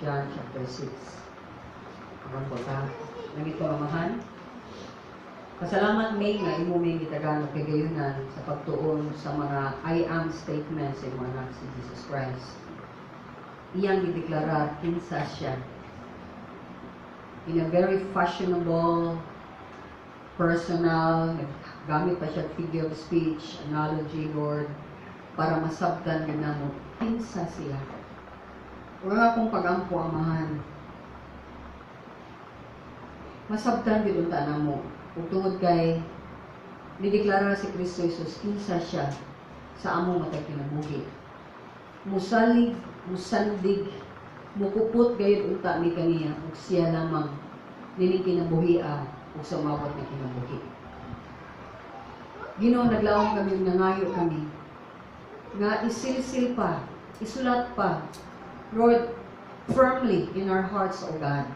John chapter 6. Aron po ta. Langit nga Amahan, pasalamat mi nga imo mi gitagaan og kagayunan sa pagtuon sa mga "I am" statements sa imong anak si Jesus Christ. Iyang gideklarar kinsa siya. In a very fashionable, personal, gamit pa siya figure of speech, analogy, Lord, para masabtan gyud namo kinsa siya. Ug ang akong pagampo, Amahan, masabtan gyud unta namo ug tungod kay nideklara si Kristo Jesus kinsa siya sa among matag kinabuhi. Musalig, musandig, mukupot gayud unta mi kaniya ug siya lamang nining kinabuhia ug sa umabot nga kinabuhi. Ginoo, naglaom kami ug nangayo kami nga isilsil pa, isulat pa, Lord, firmly in our hearts, O God,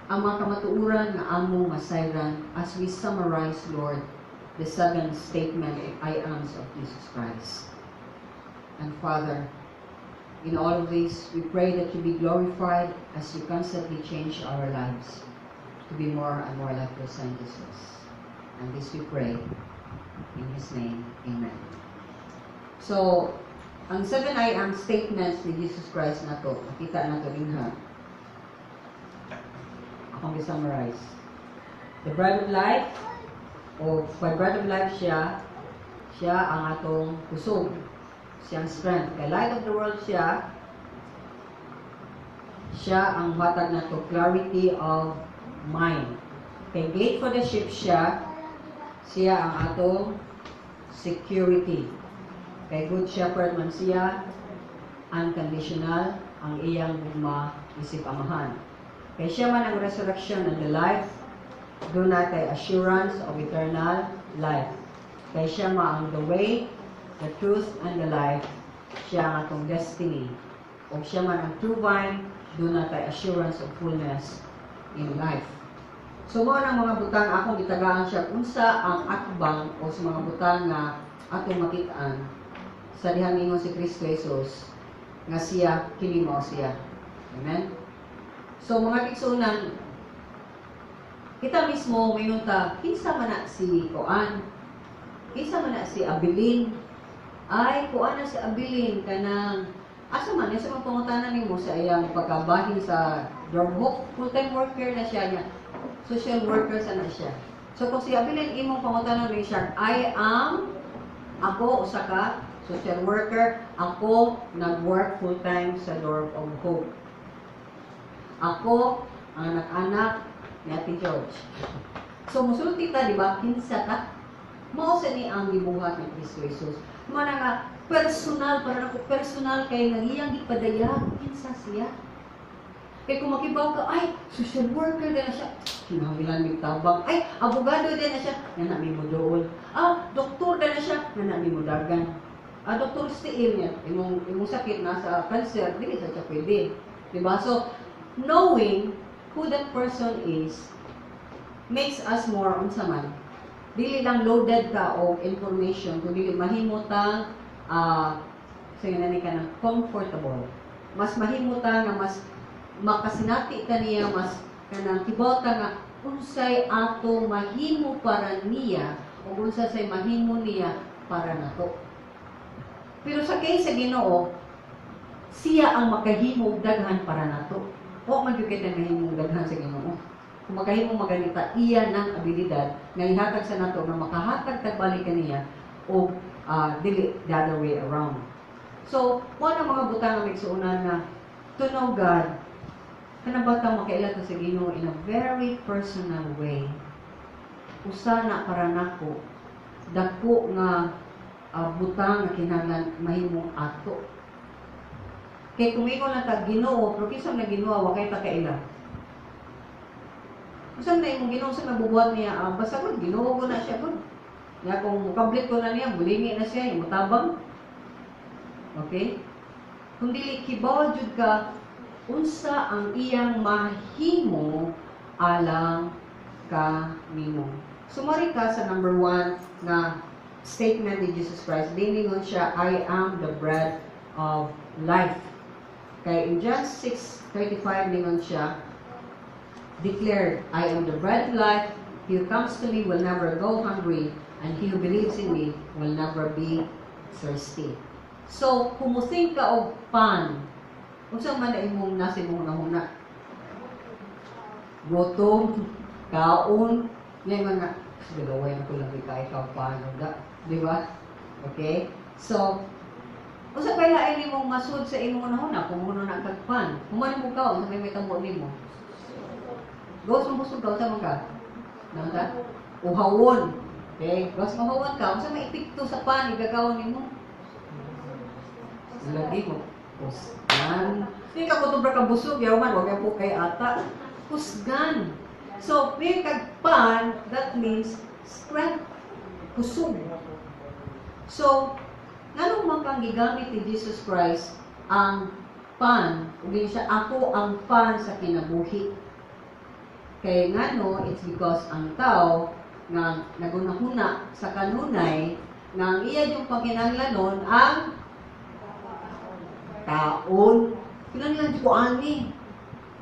ang mga kamatuoran nga among masayran as we summarize, Lord, the seven statement of "I ams" of Jesus Christ. And Father, in all of this, we pray that you be glorified as you constantly change our lives to be more and more like your Son, Jesus. And this we pray in His name. Amen. So, ang seven "I am" statements ni Jesus Christ nato, makita nato dinha. Akong i-summarize. The bread of life, o by bread of life siya, siya ang atong kusog, siyang strength. Kay light of the world siya, siya ang hatag nato clarity of mind. Kay gate for the sheep siya, siya ang atong security. Kay good shepherd man siya, unconditional ang iyang gugma isip Amahan. Kay siya man ang resurrection and the life, duna tay assurance of eternal life. Kay siya ma ang the way, the truth, and the life, siya ang atong destiny. O siya man ang true vine, duna tay assurance of fullness in life. So mao nang mga butang akong gitagaan siya unsa ang atbang o sa mga butang nga atong makit-an sa dihang ingon si Kristo Jesus nga siya kini mao siya. Amen. So mga kaigsuonan, kita mismo moingon ta, "Kinsa man na si kuan? Kinsa man na si Abilin? Ay, kuan na si Abilin, kanang asa man niya?" Sa mga pangutana nimo sa iyang pagkabahin sa Drug, full-time worker na siya niya. Social worker sa na siya. So kung si Abilin imong pangutana ni siya, "I am, ako usa ka social worker, ako nag-work full-time sa Door of Hope. Ako ang anak-anak ni Ate George." So musulti ta, di ba? Kinsa ka? Mao sa ni ang gibuhat ni Kristo Jesus. Mao na nga personal para nako, personal kay nga iyang gipadayag kinsa siya. Kay kung makibaw ka, "Ay, social worker din na siya. Kinahanglan mig tabang. Ay, abogado din na siya. Nga na mi mo duol. Ah, doktor din na siya. Nga na mi mo dagan. Ah, doktor still niya. Imong sakit nasa cancer, dili sa siya pwede." Di ba? So, knowing who that person is makes us more unsa man. Dili lang loaded ka og information, kundi mahimo tang sige na ni ka ng comfortable. Mas mahimo ta nga mas makasinati ka niya, mas kanang kibaw ta nga unsay ato mahimo para niya o unsa say mahimo niya para nato. Pero sa case sa Ginoo, siya ang makahimo og daghan para nato. O man gyud kita mahimo og daghan sa Ginoo. Kung makahimo maganita, iya ng abilidad nga ihatag sa nato nga makahatag tagbalik kaniya o dili the other way around. So, mao na mga butang nga maigsuonan nga to know God, kanang bata makaila ta sa Ginoo in a very personal way. Usa na para nako dako nga butang nga kinahanglan mahimong ato. Kay kung ingon lang ta Ginoo, pero kinsa man na Ginoo, wa kay ta kaila. Unsa na imong Ginoo sa nabubuhat niya, basta gud Ginoo ko na siya gud. Ya kung mukablit ko na niya, mulingi na siya, mutabang. Okay? Kung dili kibaw jud ka unsa ang iyang mahimo alang ka nimo. Sumari ka sa number one nga statement ni Jesus Christ. Diningon siya, "I am the bread of life." Kay in John 6:35 ningon siya, declared, "I am the bread of life. He who comes to me will never go hungry, and he who believes in me will never be thirsty." So, kung mo-think ka og pan, unsa man na imong nasa imong hunahuna? Gutom, kaon, ngay mga galaway na ko lang kay ka pan, da, di ba? Okay? So, unsa pa lain nimong masud sa imong hunahuna kung muna na kag pan? Human mo kaon, sa may mitabo nimo? Gawas mo busog ka, unsa man ka? Nang? Uhawon. Okay? Gawas mahawon ka, unsa may epekto sa pan igagaw nimo? Lagi mo. Kusgan. Hindi ka kutubra ka busog, yaw man, wag po kay ata. Kusgan. So, may kag pan, that means strength. Kusog. So, nganong man kang gigamit ni Jesus Christ ang pan, ug siya, "Ako ang pan sa kinabuhi"? Kay ngano, it's because ang tao nga nagunahuna sa kanunay nga ang iya yung pagkinahanglanon ang kaon. Kinahanglan ko ani.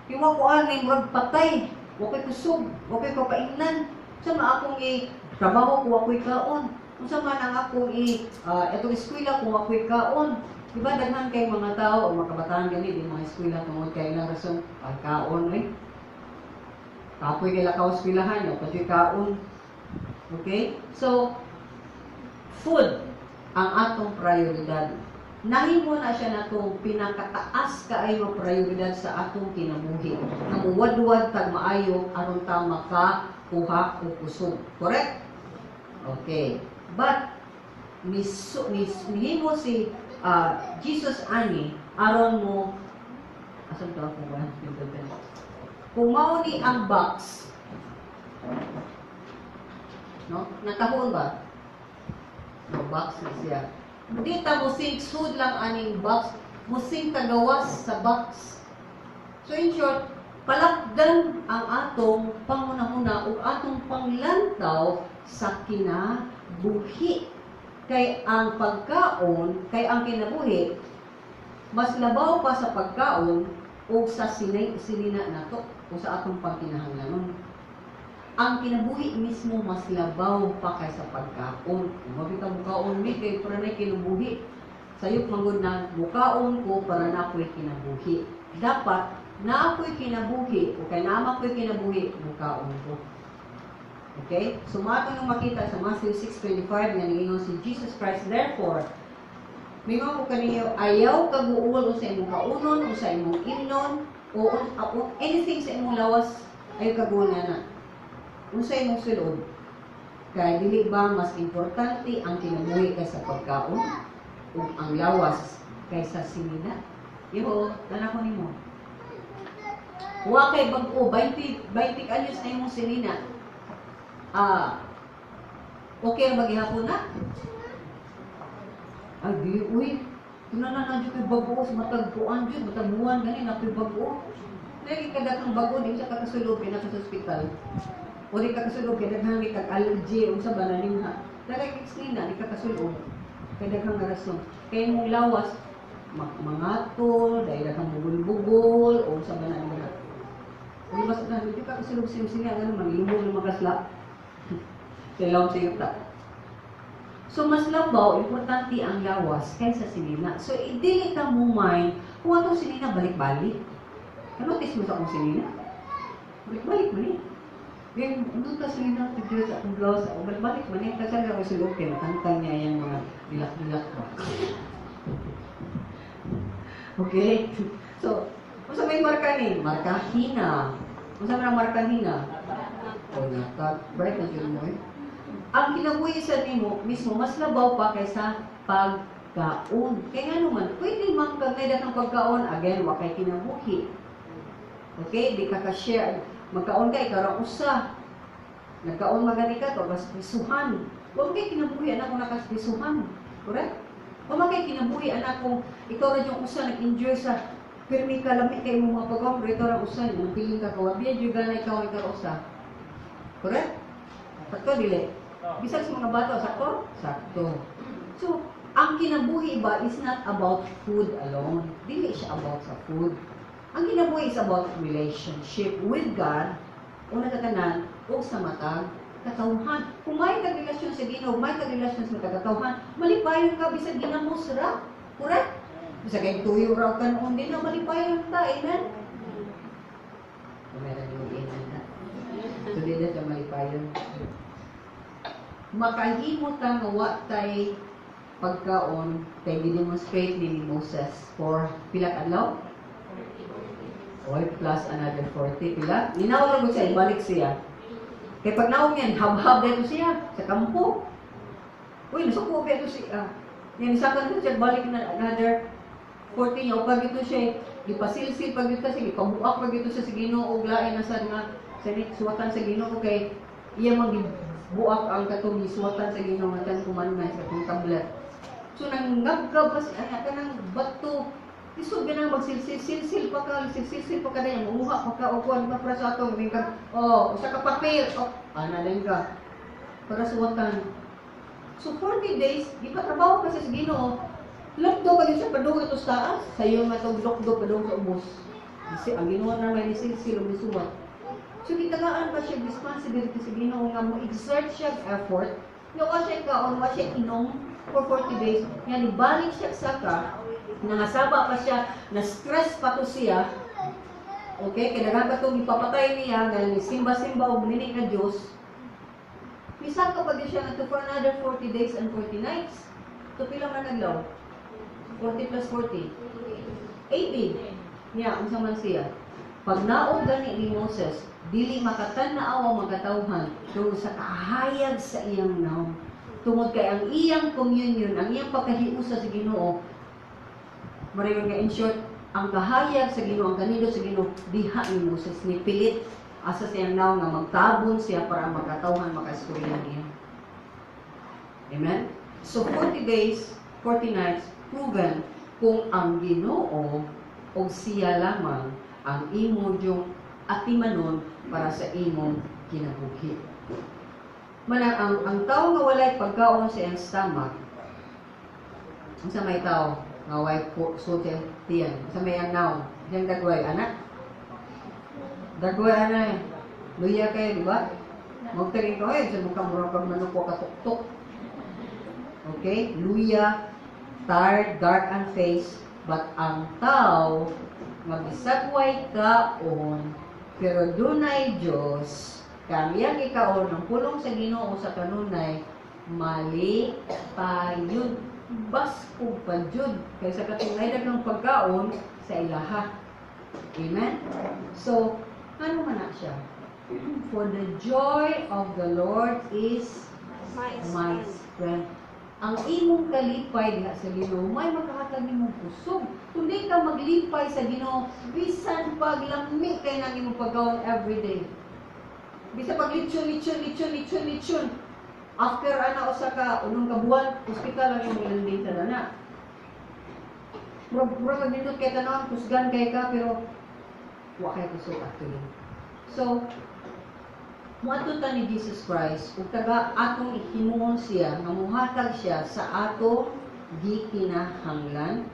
Kay wa ko ani, murag patay. Wa ko'y kusog, wa ko'y kapaingnan. Sa man akong i trabaho ko wa ko'y kaon? Unsa man ang akong i etong eskwela kung wa ko'y kaon? Di ba daghan kay mga tao o mga kabataan gani di mga eskwela tungod kay ilang rason pagkaon eh. Kapoy kay lakaw eskwelahan, o pati kaon. Okay? So, food ang atong prioridad. Nahimo na siya natong pinakataas kaayo nga prioridad sa atong kinabuhi. Nga muwadwad tag maayo aron ta makakuha og kusog. Correct? Okay. But nihimo si Jesus ani aron mo asan to ako ba? Kung mao ni ang box, no? Natahon ba? No, box na siya. Di ta mo think sud lang aning box, mo think kagawas sa box. So in short, palakdan ang atong pangunahuna ug atong panglantaw sa kinabuhi. Kay ang pagkaon, kay ang kinabuhi, mas labaw pa sa pagkaon o sa sinina nato o sa atong pagkinahanglanon. Ang kinabuhi mismo mas labaw pa kaysa pagkaon. Mabi ka mukaon mi kay para na kinabuhi. Sayop manggod na mukaon ko para na ako'y kinabuhi. Dapat na ako'y kinabuhi o kay naama ko'y kinabuhi, mukaon ko. Okay? So mato nang makita sa Matthew 6:25 nga niingon si Jesus Christ, "Therefore, mingon ko kaninyo, ayaw kaguol sa imong kaunon o sa imong imnon o anything sa imong lawas, ayaw kaguol nga na. Unsa imong sulod? Kay dili ba mas importante ang kinabuhi kaysa pagkaon ug ang lawas kaysa sinina?" Iho, tanaw ko nimo. Wa kay bag-o, 20 20 anyos na imong sinina. Ah, okay ra ba gihapon na? Ay, di, uy. Tingnan na na kay bago sa matag kuan jud, matag buwan gani na koy bago. Lagi kadaghang bago, di sa kakasulod kay nasa sa ospital. O di kakasulod kay daghang kag allergy unsa ba na nimha. Daghay kay sinina di kakasulod. Kay daghang nga rason. Kay imong lawas mangatol, dahil daghang bugol-bugol o unsa ba na nila. Kung mas na di ka kasulod sa imong sinina ngano manglubog ng mga kasla. Sa ilawom sa yuta. So, mas labaw, importante ang lawas kaysa sinina. So, dili ka mo mind kung atong sinina balik-balik. Notice mo sa akong sinina? Balik-balik man eh. Ngayon, ano ta sinina ito Diyos akong blouse, ako balik-balik man eh. Kasi ako sulod kay nakantang niya yung mga dilak-dilak ba. Okay? So, unsa may marka ni? Marka hina. Unsa man ang marka hina? O nata, bright na jud mo eh. Ang kinabuhi sa nimo mismo mas labaw pa kaysa pagkaon. Kaya nga naman, pwede man kag ng pagkaon, again, wa kay kinabuhi. Okay, di ka ka-share. Magkaon ka, ikaw ra usa. Nagkaon magani ka, to pisuhan. Wa kay kinabuhi anak kung nakaspisuhan. Correct? Wa kay kinabuhi anak kung ikaw ra yung usa nag-enjoy sa pirmi ka lami kay imong mga pagkaon, pero ikaw ra usa, nang piling ka kawa. Biya jud gana ikaw ra usa. Correct? Sakto dili? Bisag sa mga bata, sakto? Sakto. So, Ang kinabuhi ba is not about food alone. Dili siya about sa food. Ang kinabuhi is about relationship with God, una ka tanan, o sa matag katawhan. Kung may kag-relasyon sa Ginoo, may kag-relasyon sa matag katawhan, malipayon ka bisag ginamos ra. Correct? Bisag kay tuyo ra kanon din na malipayon ta. Amen? Meron yung amen na. So, di na siya malipayon. Makahimo ta nga wa tay pagkaon kay gidemonstrate ni Moses for pila ka adlaw? Oy, plus another 40 pila. Ninaw ra gud siya, ibalik siya. Kay pag naong yan, habhab dito siya sa kampo. Uy, nasuko pa ito siya. Yan, isakan ko siya, balik na another 40 niya. O pag ito siya, gipasilsil pag ito siya, gipabuak pag ito siya sa Ginoo, og lain na sa nga, sa suwatan sa Ginoo kay iya mang gibuak ang katong gisuwatan sa Ginoo nga Ten Commandments, katong tablet. So nangabgab pa siya, ay, kanang bato. Isog ganang magsilsil-silsil pa ka, silsil pa ka na yan, umuha pa ka, o kuwan pa para sa atong, ka, oh, usa ka papel, oh, ana din ka, para suwatan. So 40 days, gipatrabaho pa siya sa Ginoo, lakdo pa gyud siya padung ito sa taas, sayo nga itong lokdo padung sa ubos. Kasi ang Ginoo na may nisilsil o misuwat. So gitagaan pa siya responsibility sa Ginoo nga mo exert siya effort, nga wa siya kaon, wa siya inom for 40 days, nga nibalik siya saka, nangasaba pa siya, na stress pa to siya. Okay, kaya daghan pa itong ipapatay niya, nga ni simba-simba og nini nga Diyos. Misaka pa gyud siya ngadto for another 40 days and 40 nights. So pila man adlaw? 40 plus 40. 80. Niya, unsa man siya? Pag naog gani ni Moses, dili makatan-aw ang mga katawhan tungod sa kahayag sa iyang nawong. Tungod kay ang iyang communion, ang iyang pagkahiusa sa Ginoo, marayon nga in short, ang kahayag sa Ginoo, ang kanindot sa Ginoo, diha ni Moses ni pilit asa sa iyang nawong nga magtabon siya para ang makatawhan makaistorya niya. Amen? So 40 days, 40 nights, proven kung ang Ginoo o siya lamang ang imo yung atimanon para sa imong kinabuhi. Manang ang tao nga walay pagkaon sa iyang stomach, unsa may tao nga way po so tiyan, unsa may ang nawong, diyang dagway, anak? Dagway ana eh. Luya kayo, di ba? Magtaring ka, eh, sa mukha murang kag manok wa katuktok. Okay? Luya, tired, dark ang face, but ang tao, nga bisag way kaon, pero dunay Diyos, kang iyang ikaon ang pulong sa Ginoo sa kanunay, mali payud, baskog pa jud kaysa katong daghang pagkaon sa ilaha. Amen? So, ano man na siya? For the joy of the Lord is my strength. Ang imong kalipay diha sa Ginoo may makahatag nimong kusog. Kung di ka maglipay sa Ginoo, bisan paglami kay nang imong pagkaon every day. Bisan pag lechon, lechon, lechon, lechon, lechon. After ana usa ka unong ka buwan, ospital ang imong ilanding sa na. Murag murag nindot kay tan-awon, kusgan kay ka, pero wa kay kusog actually. So, muadto ta ni Jesus Christ ug taga atong himuon siya nga muhatag siya sa atong gikinahanglan.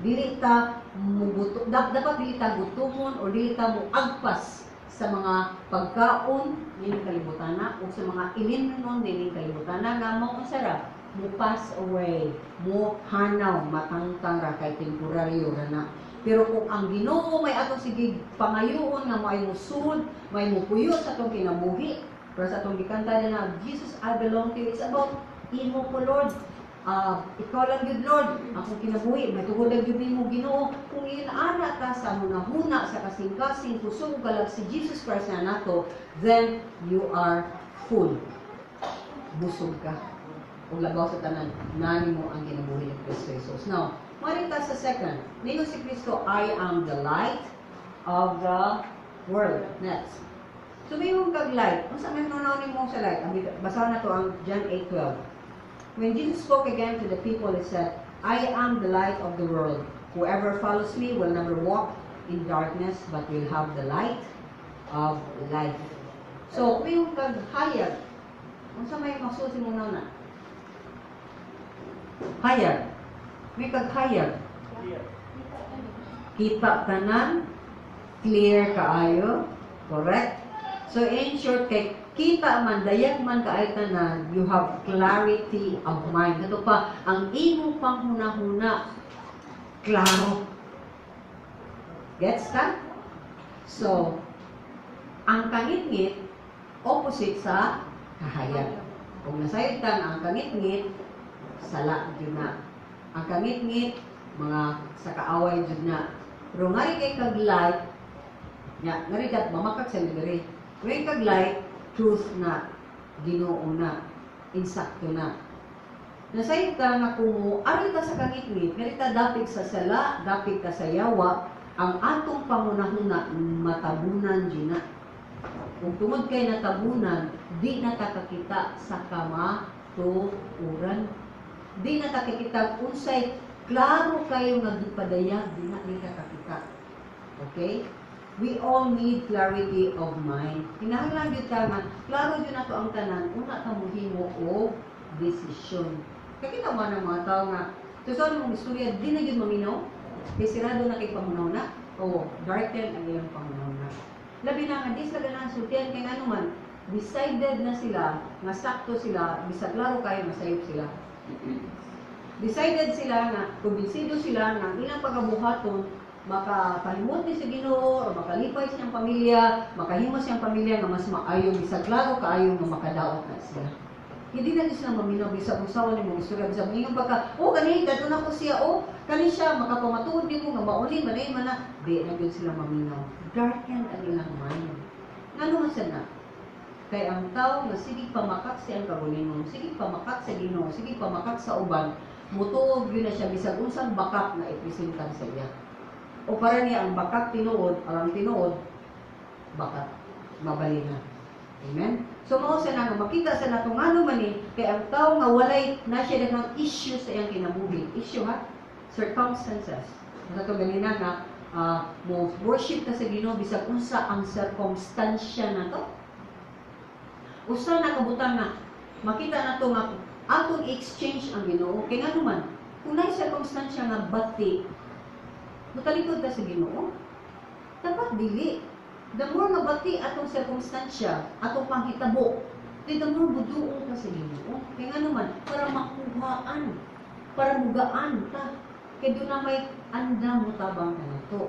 Dili ta muguto, dapat dili ta gutomon o dili ta muagpas sa mga pagkaon nining kalibutana o sa mga ilimnon nining kalibutana nga mao unsa ra, mo pass away, mo hanaw, matangtang ra kay temporaryo ra na. Pero kung ang Ginoo may atong sige pangayoon nga mo ay musulod, may mupuyo sa atong kinabuhi, pero sa atong gikanta na "Jesus, I belong to you." It's about imo ko, Lord. Ikaw lang gyud, Lord, akong kinabuhi, may tungod lang gyud nimo, Ginoo. Kung inana ta sa hunahuna, sa kasing-kasing, kusog ka lang si Jesus Christ na nato, then you are full. Busog ka. Ug labaw sa tanan, nani mo ang kinabuhi ni Kristo Jesus. Now, marita sa second. Ningon si Kristo, "I am the light of the world." Next. So, may mong kag light. Unsa may hunaw nimo sa light? Ang basahan na to ang John 8:12. When Jesus spoke again to the people, he said, "I am the light of the world. Whoever follows me will never walk in darkness, but will have the light of life." So, may mong kag hayag. Unsa may masulti mo na? Hayag. May kag hayag. Kita tanan, clear kaayo, correct? So in short, kay kita man, dayag man kaayo tanan, you have clarity of mind. Ito pa, ang imong panghuna-huna, klaro. Gets ka? So, ang kangitngit, opposite sa kahayag. Kung nasayod ta nga ang kangitngit, sala jud na. Ang kangitngit, mga sa kaaway jud na. Pero ngari kay kag light, nya, ngari kat mamakak sa diri. Ngari kag light, truth na, Ginoo na, insakto na. Nasayod ta nga kung ari ta sa kangitngit, ngari ta dapig sa sala, dapig ta sa yawa, ang atong pangunahuna matabunan jud na. Kung tungod kay natabunan, di na ta kakita sa kamatuoran. Di na ta kakita unsay klaro kayo nga gipadayag, di na ni ta kakita. Okay? We all need clarity of mind. Kinahanglan gyud ta nga klaro gyud nato ang tanan, una ta mohimo og desisyon. Kakita man ang mga tao nga so mong istorya, di na gyud maminaw kay sirado na kay panghuna-huna o darken ang ilang panghuna-huna. Labi na nga di sila ganahan sultian kay ngano man decided na sila nga sakto sila, bisag klaro kayo masayop sila. Decided sila nga kumbinsido sila nga ang ilang pagabuhaton makapalimot ni sa Ginoo o makalipay siyang pamilya, makahimo siyang pamilya nga mas maayo, bisag klaro kaayo nga makadaot na sila. Hindi na sila maminaw bisag unsaon nimo istorya, bisag moingon pa ka, "Oh, kani kadto na ko siya, oh, kani siya makapamatuod nimo nga mauni man man na." Di na gyud sila maminaw. Darkened ang ilang mind. Ngano man sad na? Kay ang tao nga sige pamakak sa iyang kaugalingon, sige pamakak sa Ginoo, sige pamakak sa uban, mutuo gyud na siya bisag unsang bakak na ipresentar sa iya. O para niya ang bakak tinuod, ang tinuod bakak mabali na. Amen? So mao sa na nga makita sa nato ngano man ni kay ang tao nga walay na siya daghang issue sa iyang kinabuhi. Issue ha? Circumstances. Sa to ganina nga mo worship ka sa Ginoo bisag unsa ang circumstansya nato. Usa na kabutang nga makita nato nga atong exchange ang Ginoo kay ngano man kung naay circumstansya nga bati, mutalikod ka sa Ginoo? Dapat dili. The more nga bati atong circumstansya, atong panghitabo, di the more muduol ka sa Ginoo. Kay ngano man, para makuhaan, para mugaan ta. Kay doon na may andam mo tabang kanato.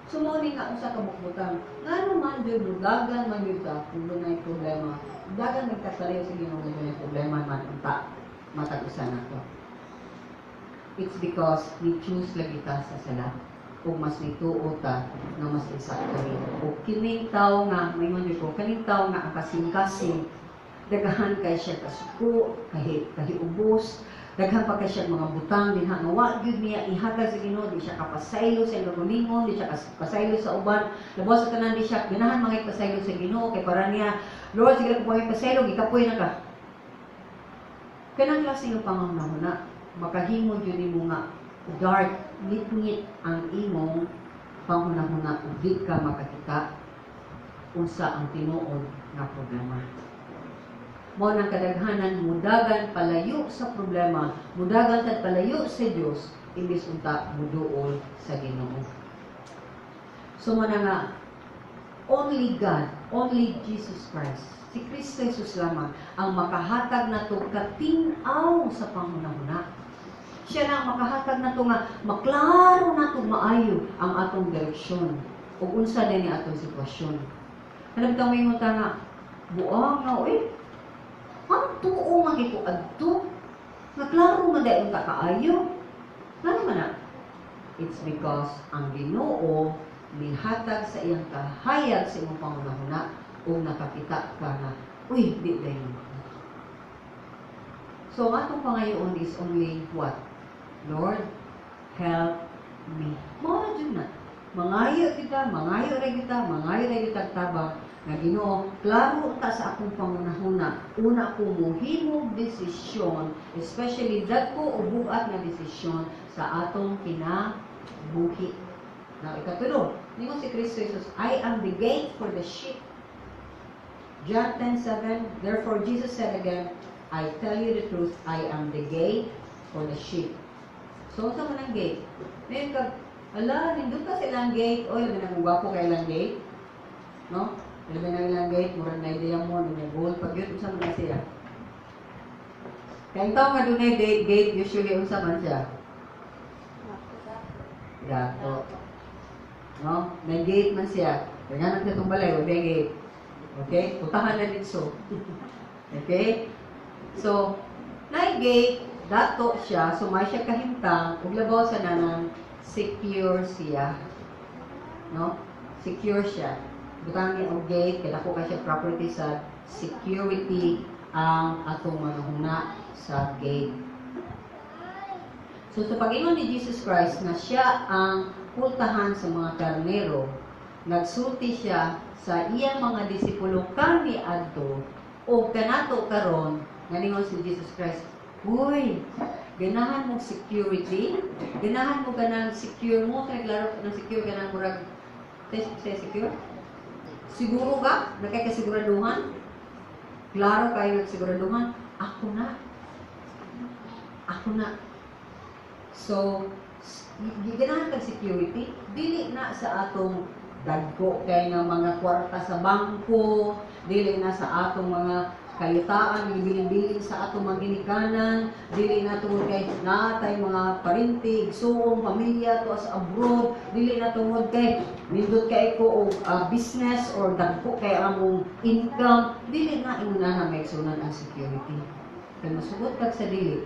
So mao ni nga usa ka bukbutang. Ngano man jud mudagan man jud ta kung dunay problema. Dagan nagkasalayo sa Ginoo nga dunay problema man unta matag usa nato. It's because we choose lagi ta sa sala ug mas nituo ta nga mas insakto ni. O kining tawo nga maingon jud ko, kaning tawo nga ang kasing-kasing daghan kay siya kasuko, kahi kahiubos, daghan pa kay siya mga butang dinha nga wa gyud niya ihatag sa Ginoo, di siya kapasaylo sa iyang kaugalingon, di siya pasaylo sa uban. Labaw sa tanan, di siya ganahan mga pasaylo sa Ginoo kay para niya, "Lord, sige ko pasaylo, gikapoy na ka." Kanang klase ng panghuna-huna, makahimo gyud nimo nga dark, ngit-ngit ang imong panghuna-huna ug di ka makakita unsa ang tinuod nga problema. Mao nang kadaghanan mudagan palayo sa problema, mudagan tad palayo sa Dios imbis unta muduol sa Ginoo. So mo na nga only God, only Jesus Christ, si Kristo Jesus lamang ang makahatag nato katin-aw sa panghuna-huna. Siya na ang makahatag nato nga maklaro nato maayo ang atong direksyon ug unsa din ni atong sitwasyon. Ano bitaw moingon ta nga buang nga, "Oy, ang tuo nga kay ko adto nga klaro man dayon ta kaayo"? Ngano man na? It's because ang Ginoo mihatag sa iyang kahayag sa imong panghuna-huna ug nakakita ka nga, "Uy, di dayon." So ang atong pangayoon is only what? "Lord, help me." Mao na jud na. Mangayo kita, mangayo ra kita, mangayo ra kita tabang nga, "Ginoo, klaro ta sa akong pangunahuna. Una ko mohimog desisyon, especially dagko o bugat nga desisyon sa atong kinabuhi." Now, ikatulo, ningon si Kristo Jesus, "I am the gate for the sheep." John 10:7, therefore Jesus said again, "I tell you the truth, I am the gate for the sheep. So, unsa man ang gate? Ngayon kag, ala, nindot ka sa ilang gate. Oy, labi nang gwapo kay ilang gate. No? Labi nang ilang gate, murag na diamond, na gold. Pag yun, unsa man na siya? Kaya ang tao nga dunay gate, usually unsa man siya? Dato. No? May gate man siya. Kaya nga nagtatong balay, may gate. Okay? Putahan na dito. Okay? So, na gate, dato siya, so may siya kahimtang, ug labaw sa nanang, secure siya. No? Secure siya. Butang niya og gate, kay dako kay siya property sa security ang atong mga huna sa gate. So sa pag-ingon ni Jesus Christ na siya ang pultahan sa mga karnero, nagsulti siya sa iyang mga disipulo kani adto o kanato karon nga ningon si Jesus Christ, "Uy, ganahan mo security, ganahan mo ganang secure mo, kay klaro ng secure, ganang murag say secure. Siguro ka, nakay kasiguraduhan. Klaro kayo nagsiguraduhan, ako na. Ako na." So, giganahan kag security, dili na sa atong dagko kay nga mga kwarta sa bangko, dili na sa atong mga kayutaan, gibilin-bilin sa atong mga ginikanan, dili na tungod kay natay mga parinti, igsuong, pamilya to sa abroad, dili na tungod kay nindot kay ko og business or dagko kay among income, dili na ingon na may igsunan ang security. Kay masugot kag sa dili,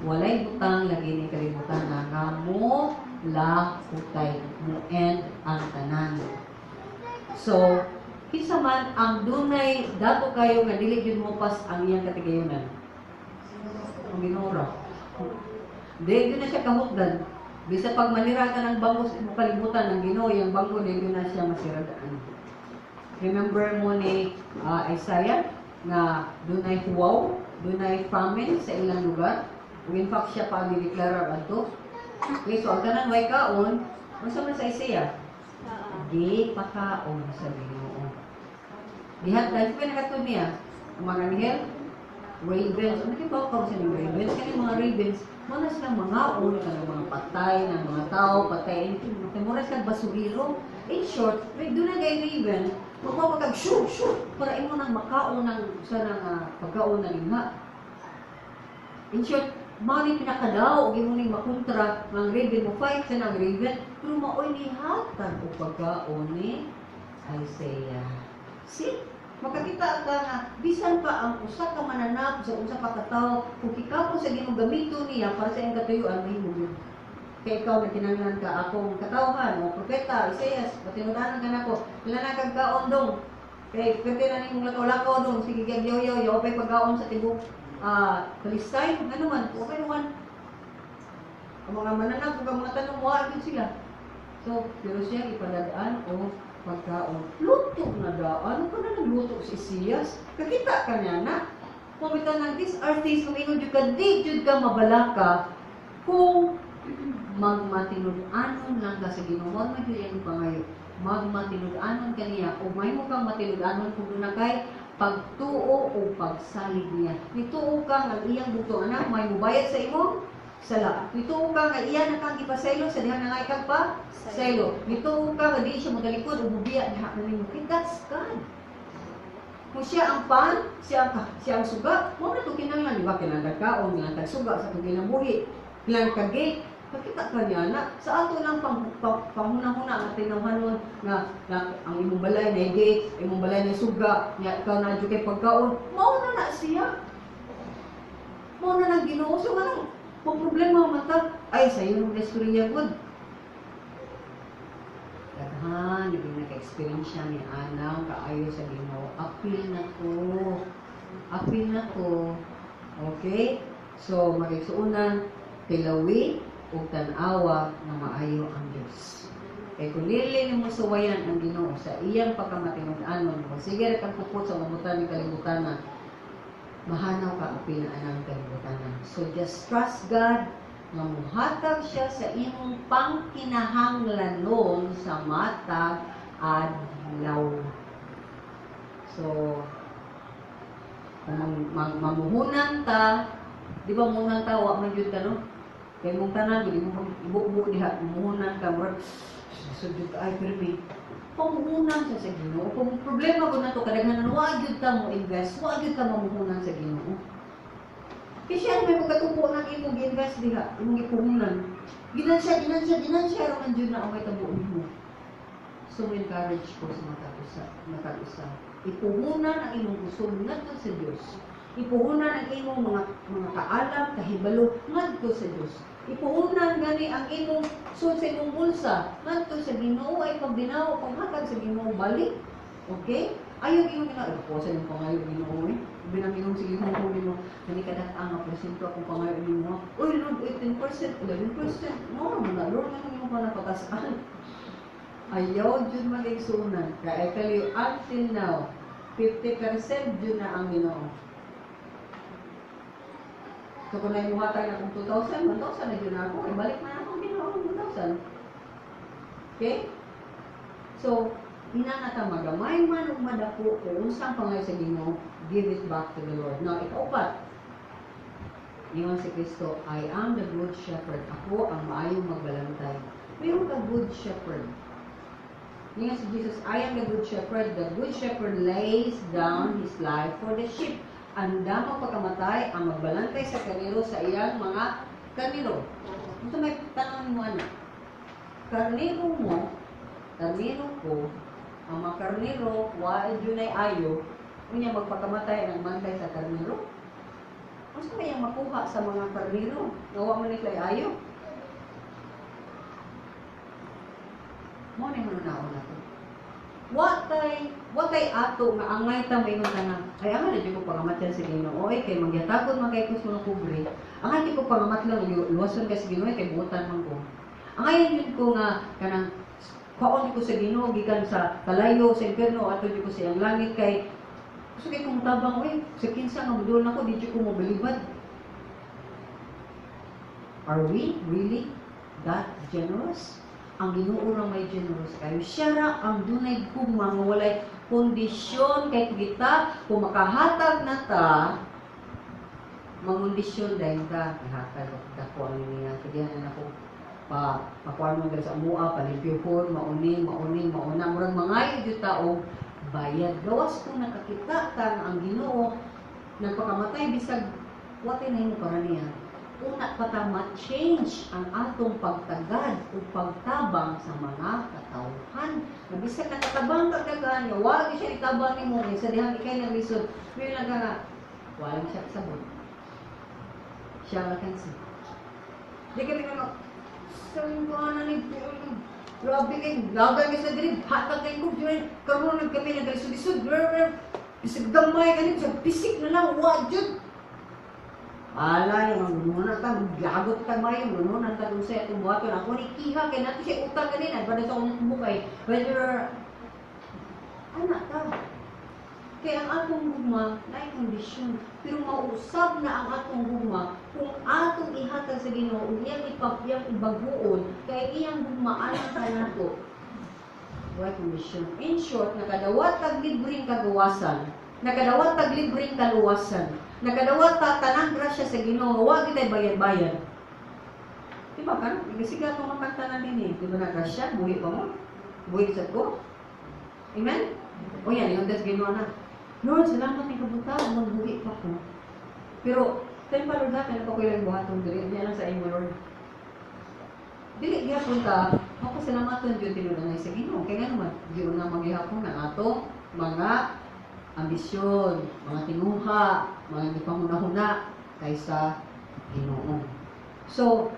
walay butang lagi ni kalibutan na nga mo lahutay, mo end ang tanan. So, kinsa man ang dunay dato kayo nga dili gyud mo pas ang iyang katigayunan? Ang Ginoo ra. Di gyud na siya kahutdan. Bisa pag manira ka ng bangko sa imong kalibutan, ang Ginoo iyang bangko, di gyud na siya masiradaan. Remember mo ni Isaiah nga dunay huwaw, dunay famine sa ilang lugar. Ug in fact siya pa ang gideklarar adto. Okay, so ang tanan way kaon, unsa man sa Isaiah? Di pakaon sa Ginoo. Gihatag pa nakatud niya ang mga anghel, ravens. Ano kay ba sa ning ravens? Kani mga ravens, mo na silang mangaon kanang mga patay ng mga tao, patay anything, kay mura silang basuriro. In short, may doon na kay raven, magpapagag shoo shoo para imo nang makaon ng sa nang pagkaon na ningha. In short, mao ni pinakadaw og imo ning makontra ng raven, mo fight sa nang raven, pero maoy nihatag og pagkaon ni Isaiah. See? Makakita ka nga bisan pa ang usa ka mananap sa usa pa ka tawo, kung gikapos sa Ginoo gamito niya para sa iyang katuyuan, mahimo yun. Kay ikaw na kinahanglan ka akong katawhan o propeta Isaiah, patinudanan ka nako, kailangan kag kaon dong. Kay pwede na nimong lakaw-lakaw dong, sige gyag yaw yaw pay pagkaon sa tibok Palestine, ano man, okay naman. Ang mga mananap ug ang mga tanong, wa gyud sila. So, pero siya ipadadaan o pagkaon. Luto na daw. Ano ka na nagluto si Isaias? Kakita ka niya na. Pumita ng these are things kung ingon jud ka, di jud ka mabalaka kung magmatinud-anon lang ka sa Ginoo. Wag man jud iyang pangayo. Magmatinud-anon ka niya o may mo kang matinud-anon kung doon na kay pagtuo o pagsalig niya. Nituo ka nga ang iyang bugtong anak may mubayad sa imong sala. Nituo ka nga iya na kang gipasaylo sa diha na nga ikag pa saylo. Nituo ka nga di siya motalikod o mubiya diha na nimo. Okay, that's God. Kung siya ang pan, siya ang suga, mo na to kinahanglan, di ba? Kinahanglan kaon, kinahanglan suga sa atong kinabuhi. Kinahanglan ka gate. Pakita ka niya na sa ato lang panghuna-huna nga tinawhanon nga ang imong balay na gate, imong balay na suga, nya ikaw na jud kay pagkaon, mao na na siya. Mao na nang Ginoo. So nga kung problema man ta, ay sayo nung istorya gud. Daghan, hindi naka-experience siya ni Anang kaayo sa Ginoo. Apil na ko. Apil na ko. Okay? So, magigsuunan, tilawi ug tan-awa nga maayo ang Dios. Kay kung dili nimo suwayan ang Ginoo sa iyang pagkamatinud-anon, kung sige ra kang pupot sa mamutan ni kalibutan na, mahanaw ka apil na anang kalibutan na. So just trust God nga muhatag siya sa imong pangkinahanglanon sa matag adlaw. So, kung mamuhunan ta, Di ba muhunan ta, wa man jud ka, no? Kay mong tanan, di mo ibubo diha, muhunan ka, murag, lisod jud ka, ay, pirmi. Pamuhunan sa Ginoo. Kung problema ko na to, kadaghanan, wa gyud ta mo invest, wa gyud ta mamuhunan sa Ginoo. Kay siya may pagkatubo ng imong gi-invest diha, imong gipuhunan. Ginansya, ginansya, ginansya, ra man jud na ang may tabo nimo. So, encourage ko sa matag usa, matag usa. Ipuhunan ang imong kusog ngadto sa Dios. Ipuhunan ang imong mga kaalam, kahibalo ngadto sa Dios. Ipuhunan gani ang imong sud sa imong bulsa ngadto sa Ginoo ay pagdinaw, paghatag sa Ginoo balik. Okay? Ayaw imong Ginoo, po sa imong pangayo Ginoo eh. Binang imong sige ko nimo kani kadak ang porsyento akong pangayo nimo. Uy Lord, 18%, 11%. No, na Lord, nga imong pa napatasan. Ayaw jud mag-igsuonan. Kaya I tell you, until now, 50% jud na ang Ginoo. So kung naimuhatag na kung 2,000, 1,000 na jud na ako. Ibalik na akong Ginoo ang 1,000. Okay? So, inana ta, magamay man ug madako kung unsang pangayo sa Ginoo, give it back to the Lord. Now, ikaupat, ningon si Kristo, "I am the good shepherd." Ako ang maayong magbalantay. Mayroon ka good shepherd. Ningon si Jesus, "I am the good shepherd. The good shepherd lays down his life for the sheep." Andam magpakamatay ang magbalantay sa karnero sa iyang mga karnero. Ito may tanong mo ano. Karnero mo, karnero ko, ang mga karnero, wa junay ayo, unya magpakamatay ang bantay sa karnero. Unsa may ang makuha sa mga karnero? Nga wa man nila ayo. Mo ni hunaon nato. Watay ato nga angay ta maingon ta nga, ay, angay na jud ko pangamatyan sa Ginoo oy, kay magyatagon man kay ko sa pobre. Angay jud ko pangamatlan, luwason kay sa Ginoo kay buotan man ko. Angay jud ko nga kanang kuhaon ko sa Ginoo gikan sa kalayo sa impierno ato jud ko sa iyang langit kay gusto kay kong tabang oy sa kinsa nga mudol nako, di jud ko mobalibad. Are we really that generous? Ang Ginoo ra may generous kayo. Siya ra ang dunay gugma nga walay kondisyon, kay kita kung makahatag na ta, mangondisyon dahil ta ihatag dako ang niya kaya na nako pa pakuan mo diri sa amua, palimpyuhon, mauni mauni mauna, murag mangayo jud ta og bayad, gawas kung nakakita ta nga ang Ginoo nagpakamatay bisag watay na para niya. Una pa ta ma-change ang atong pagtagad o pagtabang sa mga katawhan. Na bisag nakatabang ka daghan, nga wa gyud siya itabang nimo, sa dihang ikay naglisod, may lang ka nga, wala siya kasabot. Siya lang kansa. Di ka tingnan mo, sa na ni, grabe kay, lagay sa diri, hatag kay ko, karon nag kami naglisod-lisod, bisag gamay kanin, sa pisik na lang, wa jud. Ala, yung mga ta, gagot ta may, manunan ta dun sa itong buhaton. Ako ni kiha, kay nato siya utang ganina, para sa akong bukay. Whether, anak ta. Kaya ang atong gugma, naay kondisyon. Pero mausab na ang atong gugma, kung atong ihatag sa Ginoo, ug iyang ipapiyang ibaguon, kay iyang gugma alang kanato. Way kondisyon. In short, nakadawat tag libreng kagawasan, nakadawat tag libreng kaluwasan, nakadawat ta tanang grasya sa Ginoo, wa gitay bayad-bayad. Di ba kan? Gisiga ko makanta na din eh. Di ba na grasya? Buhi pa mo? Buhi sa ko? Amen? O yan, yung das Ginoo na. Lord, salamat ni kabuta, magbuhi pa ko. Pero, tayo pa Lord ha, kaya pa ko ilang buhatong dili. Niya lang sa imo, Lord. Dili gihapon ta, mapasalamaton jud tinuod sa Ginoo. Kaya nga naman, di na maghihapon ang ato mga ambisyon, mga tinuha, mga gipanguna-huna kaysa Ginoo. So,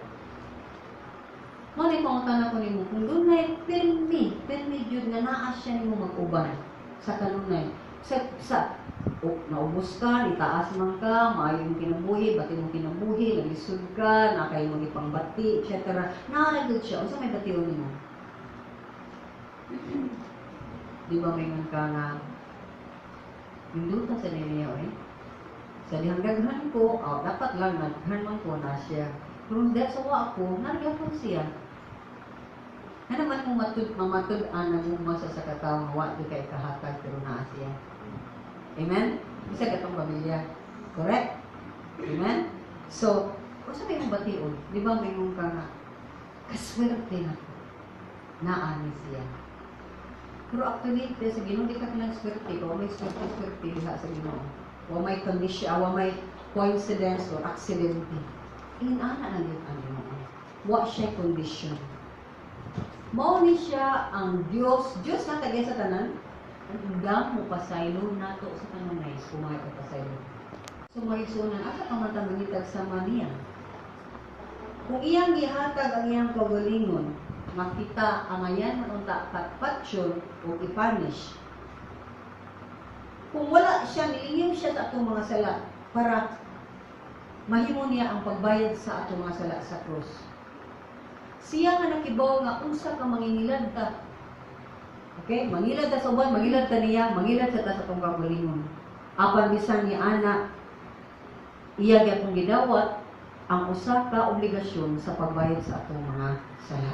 mao ni pangutana ko nimo, kung dunay pirmi, pirmi jud nga naa siya nimo mag-uban sa kanunay. Sa naubos ka, nitaas man ka, maayo imong kinabuhi, bati mong kinabuhi, naglisod ka, na kay mong ipangbati, etc. Naa gyud siya, unsa may bation nimo? Di ba may ka nga ninduta sa ninyo eh? Sa dihang daghan ko, oh, dapat lang naghan man ko na siya. Pero dahil sa wa ko, nagyapon siya. Na naman mo mamatud-an ang gugma sa katao nga wa di kay kahatag pero naa siya. Amen? Bisa katong pamilya. Correct? Amen? So, unsa may imong bation? Di ba mayroon ka nga, "Kaswerte na ko. Naa ni siya." Pero actually, di sa Ginoo di ka kinang swerte. Wa may swerte-swerte diha sa Ginoo. Wa may condition, wa may coincidence or accident. Inana na gyud ang Ginoo. Wa siya condition. Mao ni siya ang Dios, Dios na tagay sa tanan. Ang damo pasaylo nato sa kanunay, kumay ka pasaylo. So mga igsuonan, asa ka man ta mangitag sama niya? Kung iyang gihatag ang iyang kaugalingon, makita angayan man unta patpatsyon o i-punish. Kung wala siya, nilingaw siya sa atong mga sala para mahimo niya ang pagbayad sa atong mga sala sa krus. Siya nga nakibaw nga unsa ka mangingilad ta. Okay? Mangilad ta sa uban, mangilad ta niya, mangilad sa ta sa atong kaugalingon. Apan bisan ni ana, iya gyapon gidawat ang usa ka obligasyon sa pagbayad sa atong mga sala.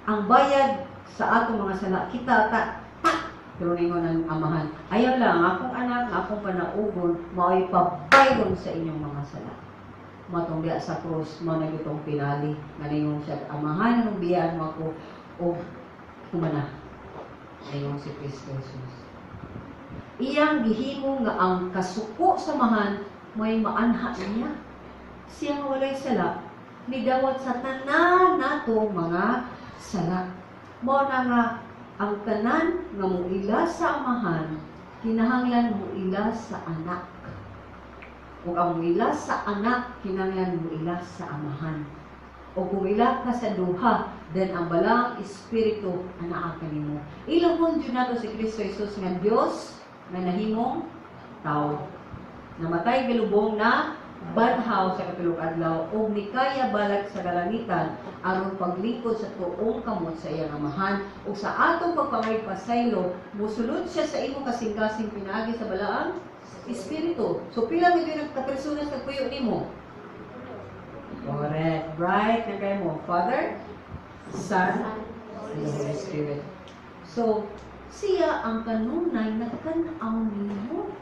Ang bayad sa atong mga sala, kita ta, pa, pero ningon ang Amahan, "Ayaw lang, akong anak, nga akong panaugon, mao'y pabayron sa inyong mga sala." Matong diya sa krus, mao na gitong pinali, nga ningon siya, "Amahan, anong biyaan mo ako, o humana." Ningon si Kristo Jesus. Iyang gihimo nga ang kasuko sa Amahan, may maanha niya. Siya nga walay sala, nidawat sa tanan nato mga sala. Mao na nga ang tanan nga muila sa Amahan, kinahanglan muila sa Anak. Ug ang muila sa Anak, kinahanglan muila sa Amahan. O kung ila ka sa duha, then ang Balaang Espiritu anaa kanimo. Ilahon jud nato si Kristo Jesus nga Dios nga nahimong tao. Namatay, gilubong, na banhaw sa kapilong adlaw ug nikaya balak sa kalangitan aron paglingkod sa tuong kamot sa iyang Amahan. Ug sa atong pagpangayog pasaylo, musulod siya sa imong kasing-kasing pinaagi sa Balaang Espiritu. So pila man gyud ka personas nagpuyo nimo? Correct. Bright na kayo mo. Father, Son, and the Holy Spirit. So, siya ang kanunay nagtan-aw nimo.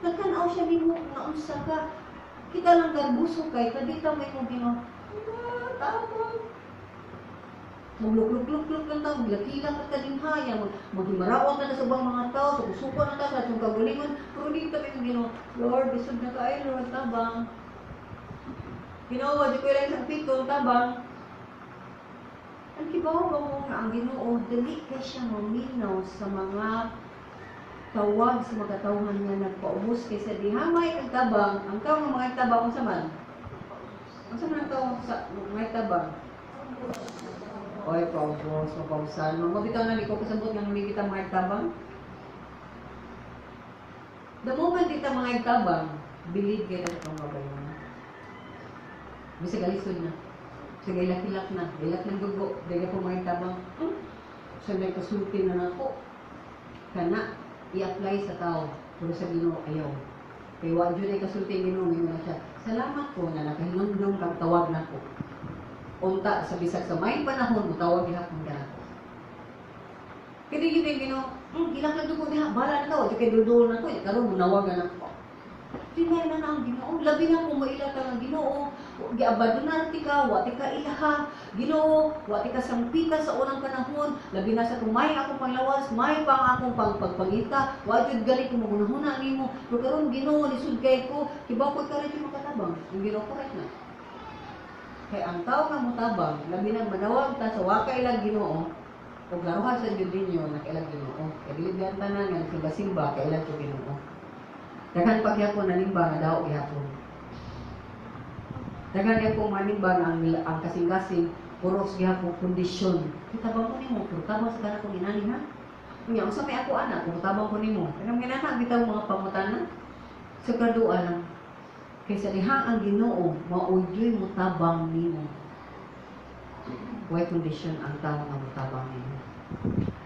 Nagtan-aw siya nimo nga unsa ka. Kita lang garbuso kay kadita may mong Ginoo. Ah, tama. Maglukluk-lukluk lang ta, maglakilak ka kalinhaya, maghimaraot na sa ubang mga tao, suko na ta sa atong kaugalingon, pero dito may mong Ginoo, "Lord, lisod na kaayo, Lord, tabang. Ginoo, di ko ilang isang tabang." Ang kibaw ba mo nga ang Ginoo, dali kay siya maminaw sa mga tawag sa mga tawhan nga nagpaubos kaysa diha may ang tabang, ang tao nga mga tabang, unsa man? Unsa man ang tao sa mga tabang? Oy, paubos, mapausan. Mabitaw na ni ko kasabot nga hindi kita mga tabang. The moment kita mga tabang, believe kay na itong kabayan. Bisag alisod na. Bisag ilak-ilak na. Ilak ng dugo. Dili ko mga tabang. Sa may kasulti na nako. Kana, i-apply sa tao. Pero sa Ginoo ayaw. Kay wa jud ay kasulti ang Ginoo, ngayon na siya. "Salamat ko na nakahinumdum kag tawag nako. Unta sa bisag sa may panahon mo tawag gihapon ka nako." Kaya di yun yung Ginoo, ilak lang dugo diha, bahala na tao, di kay dudol na ko, karon mo nawag na nako. Tinay na na ang Ginoo, labi na kung maila ka ng Ginoo, giabandonar ti ka, wa ti ka ilaha, Ginoo, wa ti ka sangpita sa unang panahon, labi na sa kung may akong panglawas, may pa ang akong pagpangita, wa jud gali ko magunahuna nimo, pero karon Ginoo, lisod kay ko, kibaw ko ka rin makatabang, ang Ginoo correct na. Kay ang tao nga motabang, labi na manawag ta sa wa kailang Ginoo, ug laruhan sa jud ninyo nakailang Ginoo. Kay dili biyan tanan nga nagsimba-simba kailan to Ginoo. Daghan pa gyapon nanimba nga daw gihapon. Daghan gyapon manimba nga ang kasing-kasing puros gihapon kondisyon. "Kitabang ko nimo, pero tabang sa kana kong inani ha. Unya unsa may ako ana kung tabang ko nimo?" Kanang ginana bitaw mga pangutana. Sa kadua lang. Kaysa diha ang Ginoo maoy motabang nimo. Way condition ang tao nga motabang nimo.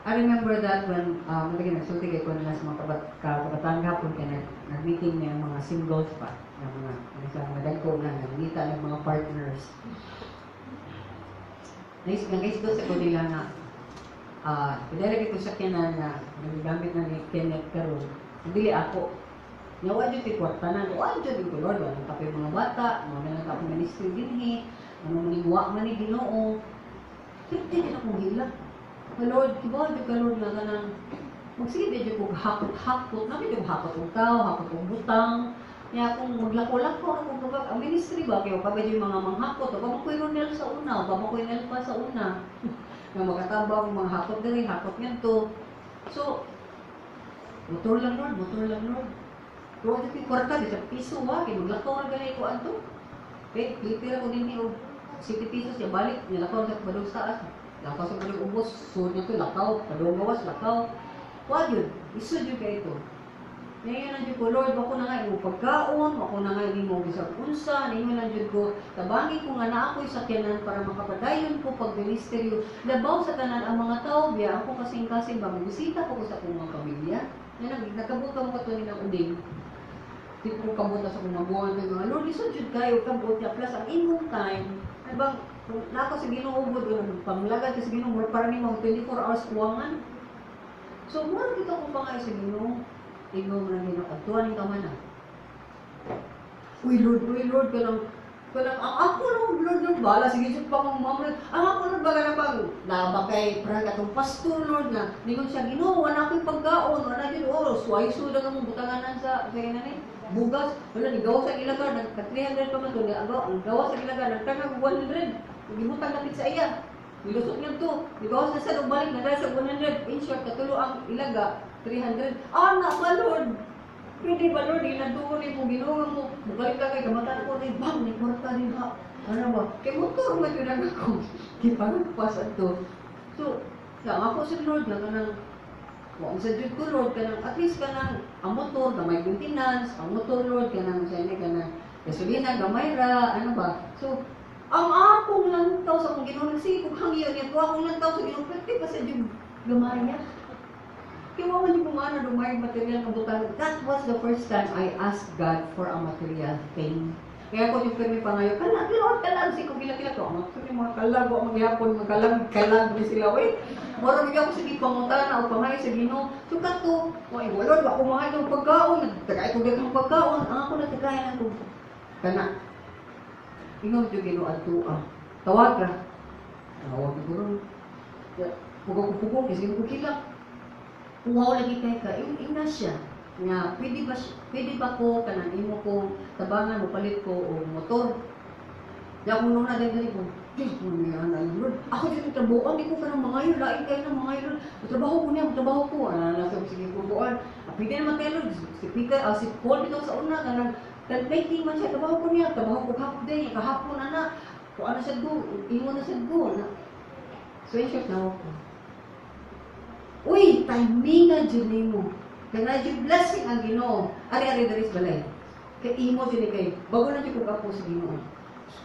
I remember that when lagi nagsulti kay ko nila sa mga kabataan gapon kay nag-meeting niya ang mga singles pa, nga mga sa mga dagko na nagngita ng mga partners. Nice nga guys sa ko nila nga ah uh, ko sakyanan nga nagagamit na ni Kenneth karon. Dili ako. Nya wa jud kwarta na, wa jud ko, Lord, wala kapoy mga bata, mga ganang ka ministry dinhi, ano man wa man ni Ginoo. Pero di din akong hila. Lord, kibaw jud ka, Lord, nga kanang magsige jud ko hakot-hakot, na jud hakot og tao, hakot og butang. Nya kung maglako-lako ako kapag ang ministry ba kayo kabay yung mga manghakot, o pa ko'y Ronel sa una, o pa ko'y Nel pa sa una. Nga makatabang mga hakot diri, hakot ngadto. So, motor lang, Lord, motor lang, Lord. Pero ito kwarta, bisag piso wa, kay maglakaw ra gani ko adto. Okay, lipira ko dinhi og 70 pesos ya balik, nilakaw sa padung sa taas. Lakaw sa padung ubos, sud na to, lakaw, padung gawas, lakaw. Wa gyud, isod gyud kay ito. Ngayon lang jud ko, Lord, wako na nga imong pagkaon, wako na nga imong bisag unsa, ningon lang jud ko, tabangi ko nga naa ko'y sakyanan para makapadayon ko pag ministeryo. Labaw sa tanan ang mga tao, biya ako kasing-kasing ba, mobisita ko sa akong mga pamilya. Yan ang nagkabot ka mo kato ng uding. Di ko kabot sa akong magulang kay mga Lord, lisod jud kayo kabot niya plus ang imong time. Ay bang kung nako sa Ginoo gud panglagad ka sa Ginoo para nimo 24 hours kuwangan. So mura kita kung pangayo sa Ginoo. Ingon mo na Ginoo, adtuan ning kamana. Uy Lord, uy Lord, kanang kanang ang ako lang, Lord, Lord, bala sige jud pa kong mama. Ang ako, Lord, baga na bang naba kay parang katong pastor, Lord, nga ningon siya, Ginoo, wala ako'y pagkaon, wala jud, oh, sway suda nga mong butanganan sa sa ni bugas, wala ni gawas sa ilaga, nag 300 pa man to, ang gawas sa ilaga nagtanag 100, gibutang dapit sa iya. Nilusot niya to, gigawas na sa balik na sa 100. In short, katulo ang ilaga 300. Ah, na ba, Lord? Pwede ba, Lord, ilantuon ni mo, Ginoo mo, mugalit ka kay kamata ko ni bang, ni kwarta ni ha. Ano ba? Kay motor man yun ang ako. Gipangpas ato. So, sa ako sa Lord nga kanang wa sa jud ko, Lord, kanang at least kanang ang motor gamay maintenance, ang motor, Lord, kanang sa ini kanang gasolina gamay ra, ano ba? So, ang akong lantaw sa akong Ginoo, nagsige kog hangyo niya ko akong lantaw sa Ginoo, pwede pa sa jud gamay. Kaya wa man yung kumana dumay material nga butang. That was the first time I asked God for a material thing. Kaya ko yung pirmi pa ngayon, kalag, Lord, kalag, si ko gila-gila ko. Ang ito mga kalag, wa magyapon, mga kalag, kalag ni sila, uy. Mura bigyan ko sige pangutana o pangayo sa Ginoo. So kato, wa Lord, wa ko mga itong pagkaon, nagtagay ko daghang pagkaon, ang ako natagayan ako. Kana. Ingon jud Ginoo adto ah. Tawag ka. Tawag siguro. Pugo ko pugo, kasi ko kilak. Uhaw lagi kay ka, yung ina siya nga pwede ba ko kanang imo ko tabangan mo palit ko og motor. Ya kung nung na dali ko, Diyos ko niya na Lord. Ako dito trabaho, di ko kanang mga yun, lain kayo ng mga yun. Trabaho ko niya, trabaho ko. Ano na sa sige ko buwan. Ah, pwede naman kayo, Lord. Si Peter, ah, si Paul dito sa una, kanang making man siya, trabaho ko niya, trabaho ko half day, kahapon na na. Kung ano siya go, ingon na siya go. Na. So in short, na ko. Uy, timing na dyan nimo. Kaya na dyan blessing ang Ginoo. Ari-ari diri sa balay. Kay imo dyan kay bago na dyan ko kapo sa Ginoo.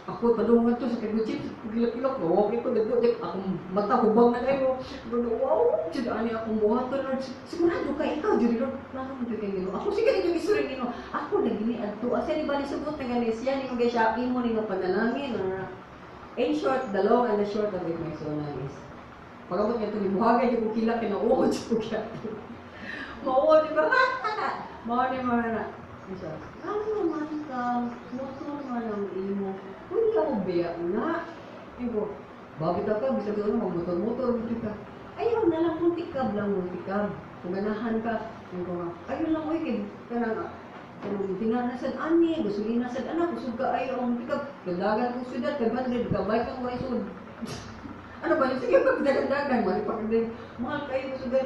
Ako padungan to sa kay chips, gilak-gilak, okay ko dagko dek akong mata hubang na kayo. Wow, jud ani akong buhaton, Lord. Sigurado kay ikaw jud, Lord. Plano mo jud kay Ginoo. Ako sige jud isuring Ginoo. Ako na gini adto. Asa ni bali sugot na gani siya ni kay siya imo ni nga panalangin. In short, the long and the short of it, my soul is pagabot niya ito, nibuhagay yung kukila, kinauod siya kukila. Mauod, di ba? Mao ni mo na. Siya, ano naman ka, motor man ang imo. Uy, ako biya na. Igo, bakit ka, bisag ano, magmotor-motor, buti ka. Ayaw na lang, multicab lang, multicab. Kung ganahan ka, igo nga, ayaw lang, uy, kay, kanang, kanang tinana sad ani, gasolina sad anak, kusog ka ayo ang multicab. Kadagan kong syudad, 500, kabay kang way sud. Ano ba yun? Sige, pagdagan-dagan, mali pa din. Mahal kayo, kusog.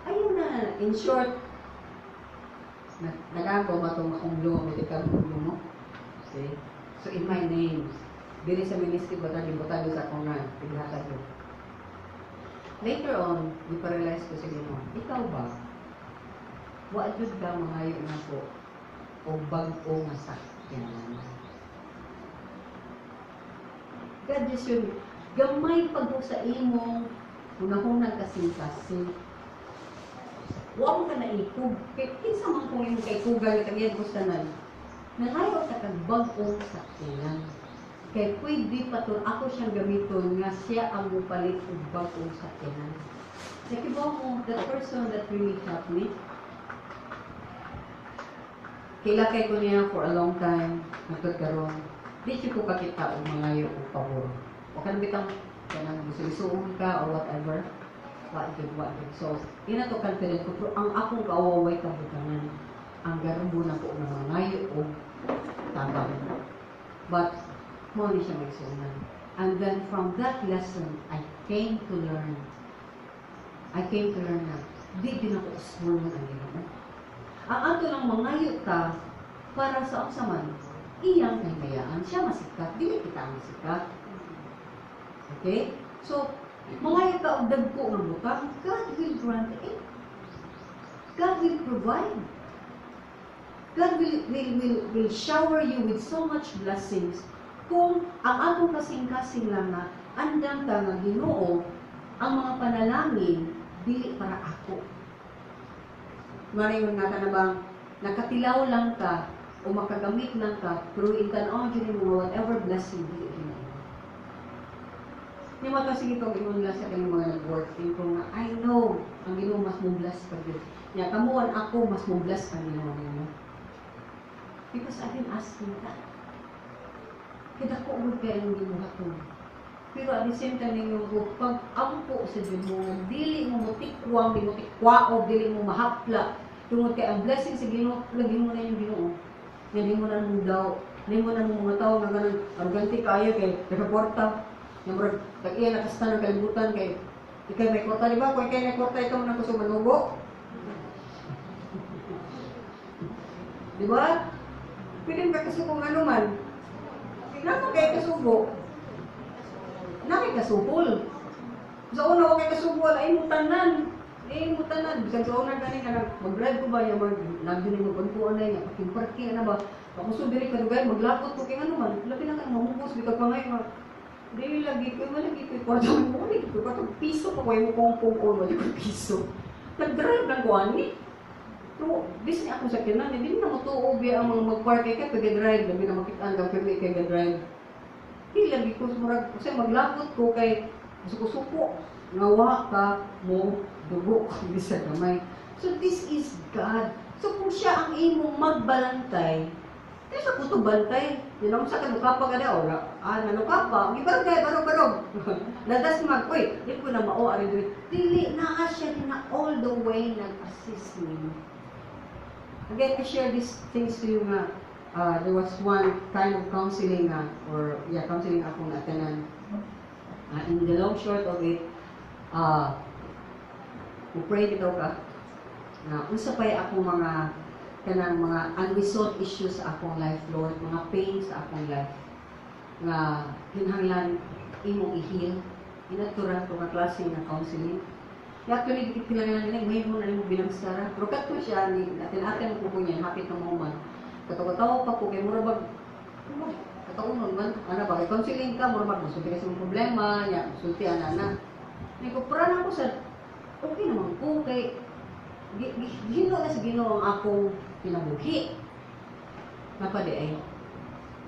Ayaw na. In short, nagagawa ba itong akong luha, multicab mo? See? So, in my name, dili sa ministry ba tayo, butang sa akong nga, pighatag ko. Later on, di-realize ko sa Ginoo, ikaw ba, wa jud ka mangayo nako o bag-o nga sakyanan? God just yun, gamay pag sa imong hunahunang kasing-kasing. Wa mo ka naikog. Kay kinsa man kung imong kaikugan nga tagiyan ko sa tanan. Nangayo ta kag bag-ong sakyanan. Kay pwede pa to ako siyang gamiton nga siya ang mupalit og bag-ong sakyanan. Nakibaw mo, the person that really helped me, Kilakay ko niya for a long time, hangtod karon. Di jud ko kakita og mangayo og pabor. O kanang bitang kanang gusto ka or whatever. Wa jud, wa jud. So, ina to confident ko, pero ang akong kaaway kabutangan ang garbo na ko nga mangayo og tabang. But mao ni siya, mga igsuonan. And then from that lesson, I came to learn. I came to learn na di din ako usbon ang Ginoo. Ang ato lang, mangayo ta para sa unsa man iyang kahimayaan. Siya masikat, dili kita ang masikat. Okay? So, mangayo ka og dagko nga butang, God will grant it. God will provide. God will shower you with so much blessings kung ang atong kasing-kasing lang na andam ta nga, "Ginoo, ang mga panalangin dili para ako." Maray nga ka na bang nakatilaw lang ka o makagamit lang ka, pero intan-aw jud nimo whatever blessing, dili Ginoo. Ni mga sige kong ingon lang sa kanyang mga nag-work, ko nga, I know, ang Ginoo mas mo bless pa gyud. Nya kamuan ako, mas mo bless ang Ginoo ninyo. Because I've been asking that. Kaya dako gud kay ang gibuhaton. Pero at the same time ninyo ko pag ampo sa Dios mo nga dili mo motikwang, di mo tikwaob, dili mo mahapla. Tungod kay ang blessing sa Ginoo, lagi mo na yung Ginoo. Nga di mo na mo daw, di mo na mo mga tao nga ganun, arugante kaayo kay nakaporta. Nga murag tag-iya nakasta ng kalibutan kay ikay may kwarta, di ba? Kung ikay may kwarta, ikaw na kusog manugo. Di ba? Pwede ka kasugong ano man. Tingnan mo kay kasugo. Na kay kasupol. Sa una, wa kay kasugol ay mo tanan. Eh mo tanan bisan sa una gani nga mag-drive ko ba ya, mag nagyun mo pagpuan na nga parking parking na ba. Ako so diri kadugay maglakot ko kay ano man. Labi na ka mamugos bitag pa ngayon. Dili lagi ko, wala lagi ko kwarta mo, wala lagi ko kwarta, piso pa ko yung kong kong wala ko piso. Nag-drive lang ko ani. Pero bis ni ako sa kinan, hindi na mo tuo biya ang mga mag-park kay kay pag-drive, labi na makita ang kami kay drive. Di lagi ko murag kasi maglakot ko kay suko-suko nga wa ka mo dugo bisa gamay. So this is God. So kung siya ang imong magbalantay, di sa kuto bantay. Yun ang sa kanuka pa ka na, ora, nanuka pa, gibarog barog barog. Nadas mag, uy, di ko na mao, ari diri. Dili, naa siya din na all the way nag-assist nimo. Again, I share these things to you nga, there was one kind of counseling nga, or yeah, counseling akong na-attendan. In the long short of it, pray bitaw ka, na unsa pa'y akong mga kanang mga unresolved issues sa akong life, Lord, mga pain sa akong life, nga kinahanglan imong i-heal. Inaturan ko nga klase nga counseling. Actually, di kailangan nila, ngayon mo na nimo binagsara. Pero kadto siya, ni atin-atin ko po niya, hapit na mo man. Katawa-tawa pa ko, kay mura bag, kataunon man, ano ba, kay counseling ka, mura bag, musulti ka sa imong problema, niya, musulti, ana na. Ni ko, para na ako sa, okay naman ko, kay, Ginoo na sa Ginoo ang akong kinabuhi. Napadi ay.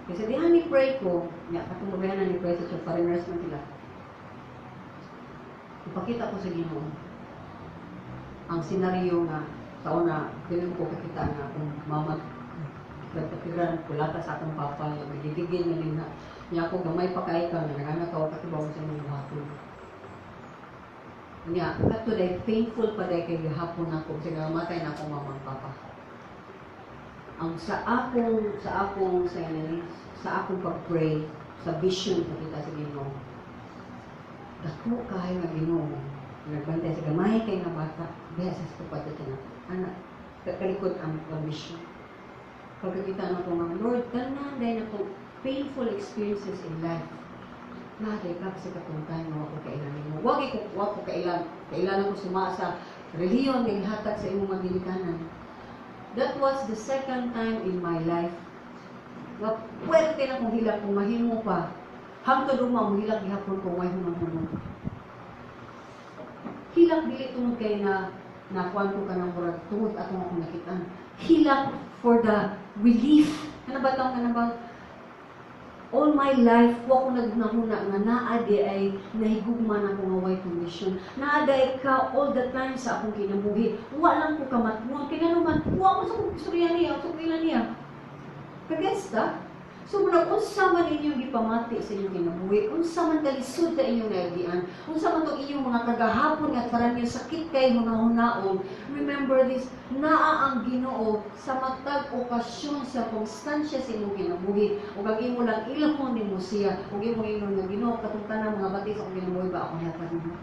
Kasi diha ni pray ko, nya katong babayanan ni pray sa foreigners man sila. Ipakita ko sa Ginoo ang senaryo nga sa una dili ko kakita nga akong mama nagkatiran kulata sa akong papa nga nagigigil na din na niya ako, gamay pa kay ka nga naganak ka kakibaw sa mga buhaton niya. Kadto day painful pa day kay gihapon ako kasi namatay na akong mama ug papa. Ang sa akong sa sa akong pag-pray sa vision, pakita sa Ginoo, dako kaayo nga Ginoo nagbantay sa gamay kay nga bata diha sa tupad sa na anak kalikod ang vision. Pagkakita na ko nga, Lord, tanan dahil na ko painful experiences in life, Naday ka sa katong time nga wa ko kailan nimo. Wa ko wa ko kailan kailan ko suma sa relihiyon nga gihatag sa imong mga ginikanan. That was the second time in my life nga puwerte na kong hilak kung mahimo pa. Hangtod ugma mohilak gihapon ko, way hunong-hunong. Hilak dili tungod kay na nakuan ko kanang murag tungod atong akong nakitaan. Hilak for the relief. Ano ba tong, ano ba? All my life, wa ko naghunahuna nga naa diay nahigugma nako nga way condition. Naa diay ka all the time sa akong kinabuhi. Wa lang ko kamatngon. Kaya naman, wa ko sa kong istorya niya, sa kong ila niya. Kagets ta? So, murag unsa man inyong gipamati sa inyong kinabuhi, unsa man kalisod sa inyong naagian, unsa man tong inyong mga kagahapon nga karon yung sakit kay hunahunaon, remember this, naa ang Ginoo sa matag okasyon, sa konstansya sa imong kinabuhi, ug ang imo lang ilahon nimo siya, ug imong ingon nga, "Ginoo, katong tanang mga bati sa akong kinabuhi ba akong hatag nimo?"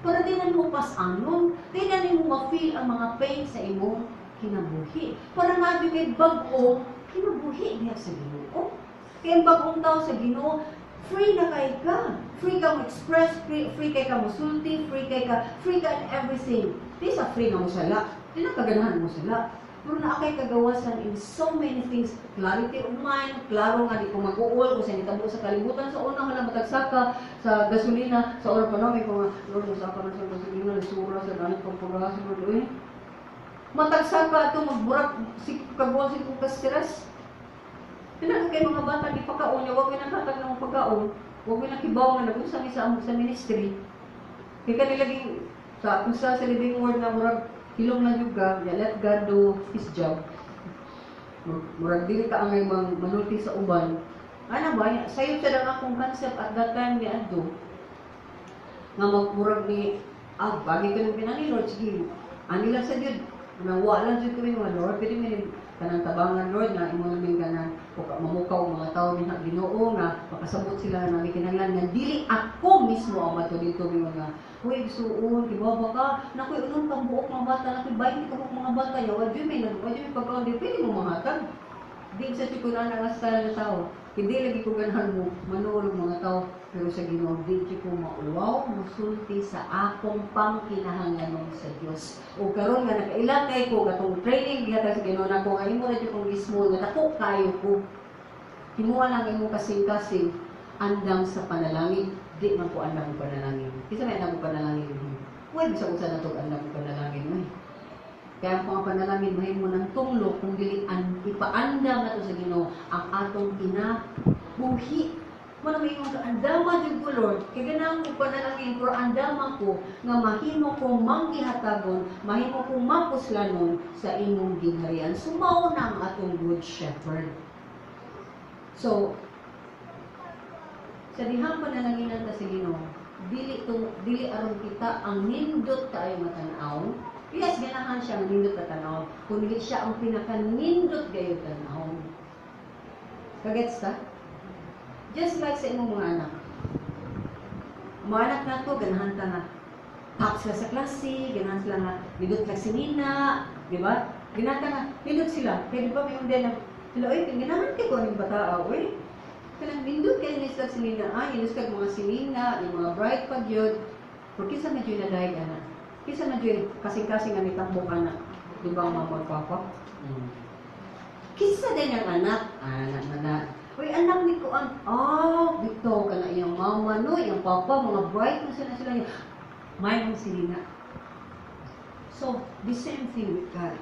Para di na mo pas-anon, di na nimo ma-feel ang mga pain sa imong kinabuhi. Para nga di kay bag-o kinabuhi diha sa Ginoo. Kay ang bag-ong tao sa Ginoo, free na kay ka. Free ka mo express, free kay ka mosulti, free kay ka, free ka in everything. Di sa free nga mo sala. Di na kaganahan mo sala. Pero naa kay kagawasan in so many things. Clarity of mind, klaro nga di ko mag-uol kung sa nitabo sa kalibutan. Sa una, wala matagsaka sa gasolina. Sa ora pa namin ko nga, "Lord, masaka na sa gasolina, lisura sa ganit pang pagasa, Lord, uy." Matagsaka ito, magburak, si kagawa si kong ka-stress. Tinag kay mga bata, di pagkaon niya, wag mo nang hatag ng pagkaon, wag mo nang kibaw nga nag-unsa mi sa ministry. Kay kanila laging sa kung sa Living Word nga murag hilom lang jud ka, ya, let God do His job. Murag dili ka angay mang manulti sa uban. Ana ba, sayo sa lang akong concept at that time ni adto. Nga magmurag ni bagay ko ng pinani, Lord, sige. Ani lang sa Diyo, nawa lang jud kami nga, "Lord, pwede mi kanang tabangan, Lord, nga imo namin kanang mamukaw ang mga tao dinha, Ginoo, nga makasabot sila na may kinahanglan nga dili ako mismo ang mato dito." Mi mga, "Uy, igsuon, kibaw ba ka nakoy unon kang buok mga bata, nakoy 20 ka buok mga bata ya, wa jud may pagkaon, di pwede mo mahatag." Di sa ko na nga style na tao. Hindi lagi ko ganahan mo manuol og mga tao, pero sa Ginoo di jud ko mauwaw musulti sa akong pangkinahanglanon sa Dios. O karon nga nakaila kay ko katong training gihatag sa Ginoo nako nga imo ra jud kong gismol nga dako kayo ko. Himuha lang imong kasing-kasing andam sa panalangin, di man ko andam og panalangin. Kinsa may andam og panalangin? Uy, bisag unsa na tog andam og panalangin, uy. Kaya ang mga panalangin mahimo ng tunglo kung dili an, ipaandam nato sa Ginoo ang atong kinabuhi. Mao na maingon ka, "Andama jud ko, Lord. Kay ganahan ko panalangin, pero andama ko nga mahimo ko manggihatagon, mahimo ko mapuslanon sa imong gingharian." So mao na ang atong Good Shepherd. So, sa dihang panalanginan ta sa Ginoo, dili tung dili aron kita ang nindot kaayo nga tan-aw. Yes, ganahan siya ang nindot na tan-aw. Kundi siya ang pinakanindot gayo tan-aw. Kagets ta? Just like sa imong mga anak. Mga anak na to, ganahan ta nga top sila sa klase, ganahan sila nga nindot lang si Nina, di ba? Ganahan ta nga nindot sila. Kaya di ba may undin na sila, "Oy, ganahan kay ko aning bataa, oy. Kanang nindot kayo ni sila si Nina, ay, nindot kag mga si Nina, yung mga bright pag yun." Pero kinsa medyo nadayag ana? Kinsa medyo kasing-kasing nga nitambok ana? Di ba ang mama at papa? Kinsa din ang anak? Anak na na. Uy, anak ni kuan. Ah, bitaw ka na iyang mama, no, iyang papa, mga bright na sila sila. May mong si Nina. So, the same thing with God.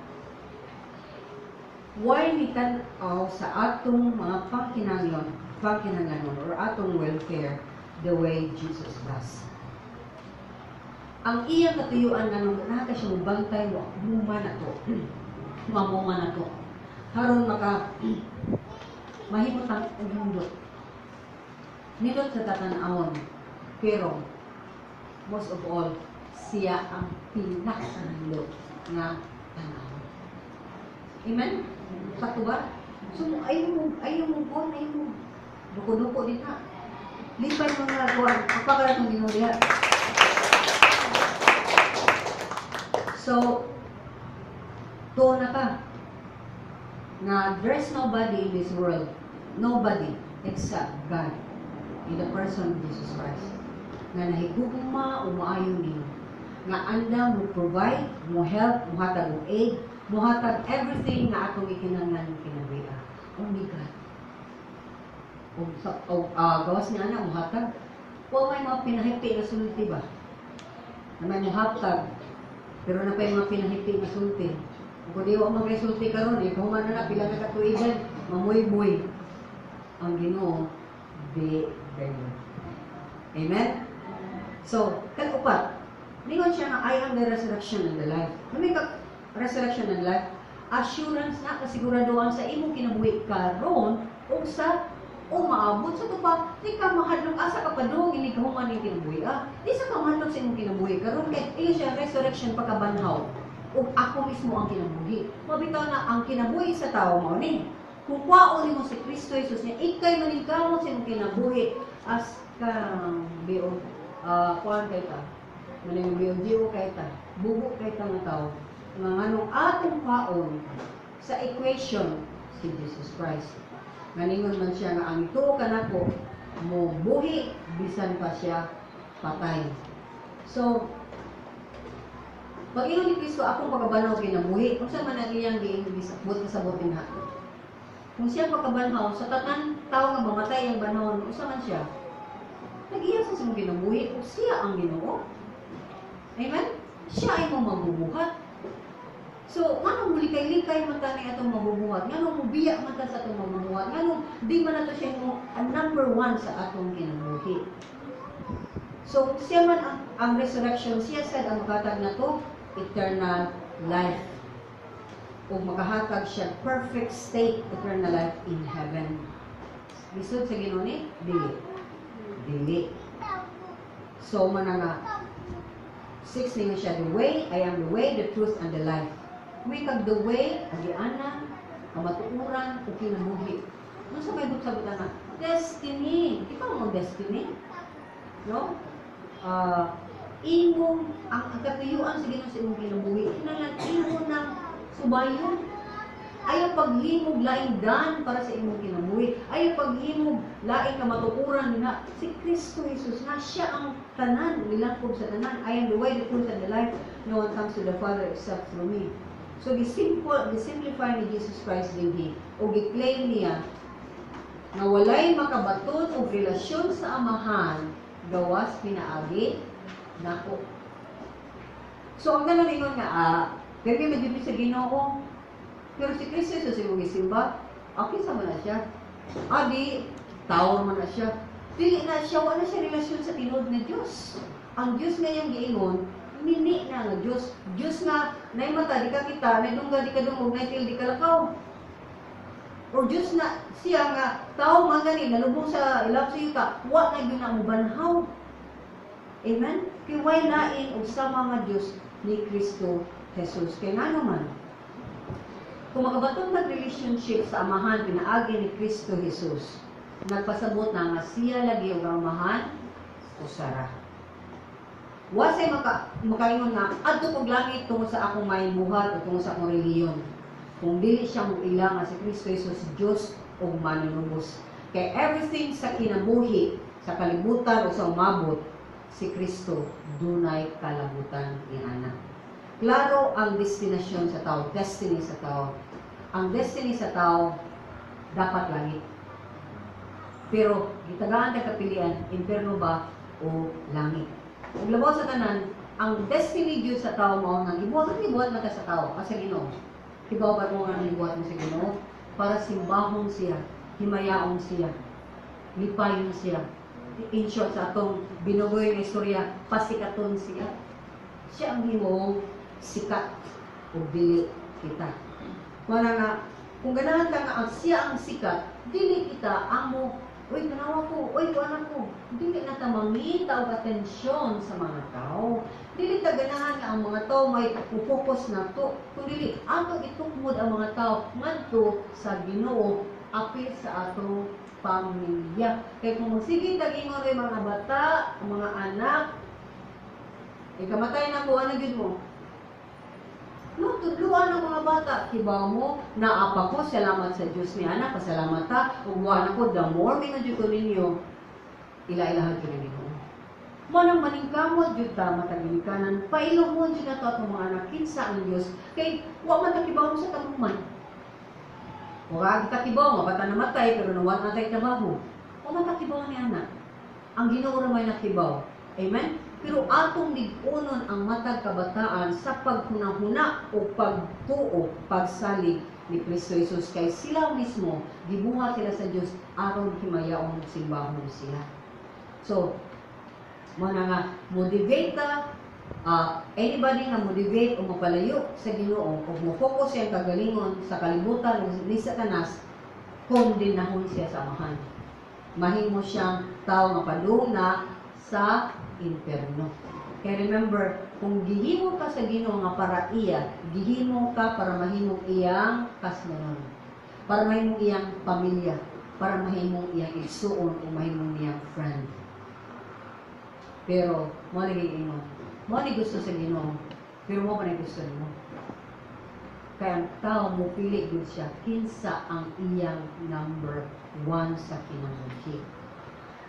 Why ni tan-aw sa atong mga pangkinahanglanon or atong welfare the way Jesus does? Ang iyang katuyuan nga nung naa ka siya mobantay mo, muma na to. Mamuma na to. Haron maka mahimo tang nindot. Nindot sa tatan-awon. Pero most of all, siya ang pinakanindot nga tan-awon. Amen? Sakto ba? So, ayaw mo, kuwan, ayaw mo. Duko-duko din ha. Lipay mga kuwan. Kapakalat ng Ginoo diha. So, tuo na ka na there's nobody in this world, nobody except God in the person of Jesus Christ, nga nahigugma o maayo nimo, nga andam mo provide, mo help, mo hatag og aid, mo hatag everything nga atong ikinahanglan ng kinabuhi. Only God. O, sa, o gawas nga ana mo hatag, wa may mga pinahipi nga sulti ba? Na may mohatag, pero na pa yung mga pinahipi nga sulti. Kung di wa man kay sulti karon, eh, human na na, pila na katuigan, mamuy-muy. Ang Ginoo di dayon. Amen? So, kaupat, ningon siya nga, "I am the resurrection and the life." Ano ka resurrection and life? Assurance na kasiguraduhan sa imong kinabuhi karon ug sa o maabot sa tupa, di ka mahadlok. Asa ka padung inig kahuman ning kinabuhi, ah? Di sa ka mahadlok sa imong kinabuhi karon kay iyo siya resurrection, pagkabanhaw ug ako mismo ang kinabuhi. Mabitaw na ang kinabuhi sa tao mao ni kung kwaon nimo si Kristo Jesus niya, ikay maningkamot sa imong kinabuhi as ka bio kuan kay ta maning BOGO kay ta, bugo kay ta nga tao nga nganong atong kwaon sa equation si Jesus Christ. Nganingon man siya nga ang tuo kanako mo buhi bisan pa siya patay. So, pag ingon ni Kristo, "Akong pagkabanhaw, kinabuhi," unsa man ang iyang giisabot kasabot dinha? Kung siya pagkabanhaw, sa tanan tao nga mamatay ang banhawon, unsa man siya? Nag-iya sa imong kinabuhi ug siya ang Ginoo. Amen? Siya ay mo mabubuhat. So, nganong mulikay-likay man ta ni atong mabubuhat? Nganong mubiya man ta sa atong mabubuhat? Nganong di man nato siya mo ang number one sa atong kinabuhi? So, kung siya man ang resurrection, siya sad ang makatag nato eternal life. O makahatag siya perfect state, eternal life in heaven. Lisod sa Ginoo ni? Dili. Dili. So, mana nga, six ninyo siya, the way, "I am the way, the truth, and the life." May kag the way, agianan, kamatuoran, o kinabuhi. Ano sa may sabot na? Destiny. Ikaw mo destiny. No? Imong, ang katuyuan sa Ginoo sa imong kinabuhi, kinahanglan imo nang subayon. Ayaw paghimog laing dan para sa imong kinabuhi. Ayaw paghimog laing kamatuoran nga si Kristo Jesus nga siya ang tanan, nilangkob sa tanan. "I am the way, the truth, and the life. No one comes to the Father except through me." So, gisimple, gisimplify ni Jesus Christ dinhi o gi-claim niya nga walay makabaton og relasyon sa Amahan gawas pinaagi nako. So ang tanan ingon nga pero may magyud sa Ginoo. Pero si Kristo Jesus imong gisimba, okay sa man na siya. Adi, tao man na siya. Dili na siya, wala siya relasyon sa tinuod nga Dios. Ang Dios nga iyang giingon, mini na nga Dios. Dios nga nay mata di ka kita, nay dungga di ka dungog, nay tiil di ka lakaw. Or Diyos na siya nga tao man gani nalubong sa ilap sa yuta, wa na gyud na mobanhaw. Amen? Kay way lain og sama nga Dios ni Kristo Jesus. Kay ngano man? Kung makabaton kag relationship sa Amahan pinaagi ni Kristo Jesus, nagpasabot na nga siya lagi ug ang Amahan usara. Wasay makaingon nga adto kog langit tungod sa akong may buhat o tungod sa akong relihiyon. Kung dili siya mo ila nga si Kristo Jesus Dios ug manunubos. Kay everything sa kinabuhi, sa kalibutan o sa umabot, si Kristo dunay kalabutan niana. Klaro ang destinasyon sa tao, destiny sa tao. Ang destiny sa tao dapat langit. Pero gitagaan ta kapilian, impierno ba o langit. Ug labaw sa tanan, ang destiny gyud sa tao mao nga gibuhat gibuhat man ta sa tao, sa Ginoo. Hibaw ba mo nga gibuhat mo sa Ginoo para simbahon siya, himayaon siya, lipayon siya? In short, sa atong binugoy nga istorya, pasikaton siya. Siya ang himong sikat ug dili kita. Wala nga, kung ganahan ta nga ang siya ang sikat, dili kita amo, "Uy, tanawa ko, uy, kuan ako." Dili na ta mangita og atensyon sa mga tao. Dili ta ganahan nga ang mga tao may focus na to. Kung dili, atong itukmod ang mga tao ngadto sa Ginoo apil sa atong pamilya. Kay kung magsige tag ingon kay mga bata, ang mga anak, ikamatay na ko, ano gyud mo? No, tudluan ang mga bata. Kibaw mo, naapa ko, salamat sa Diyos ni anak, pasalamat ta, ug wa na ko, the more mingon jud ko ninyo, ila-ilahan jud ninyo. Mo nang maningkamot jud ta matag ginikanan, pailomon jud nato atong mga anak kinsa ang Dios kay wa man ta kibaw sa tamuman. Wa kita kibaw, nga bata namatay pero nawat na tay trabaho. Wa man ta kibaw ni anak. Ang Ginoo ra may nakibaw. Amen? Pero atong lig-unon ang matag kabataan sa paghunahuna o pagtuo, pagsalig ni Kristo Jesus kay sila mismo gibuhat sila sa Dios aron himayaon, simbahon sila. So, mo na nga motivate ta, anybody nga motivate o mapalayo sa Ginoo o mo focus siyang kagalingon sa kalibutan ni Satanas, kondinahon siya sa Amahan. Mahimo siyang tao nga padung na sa imperno. Kaya remember, kung gihimo ka sa Ginoo nga para iya, gihimo ka para mahimong iyang kasnonon, para mahimong iyang pamilya, para mahimong iyang igsuon o mahimong iyang friend. Pero, mo ni ingon, mo ni gusto sa Ginoo, pero mo pa ni gusto nimo. Kaya ang tao mo pili gud siya kinsa ang iyang number one sa kinabuhi.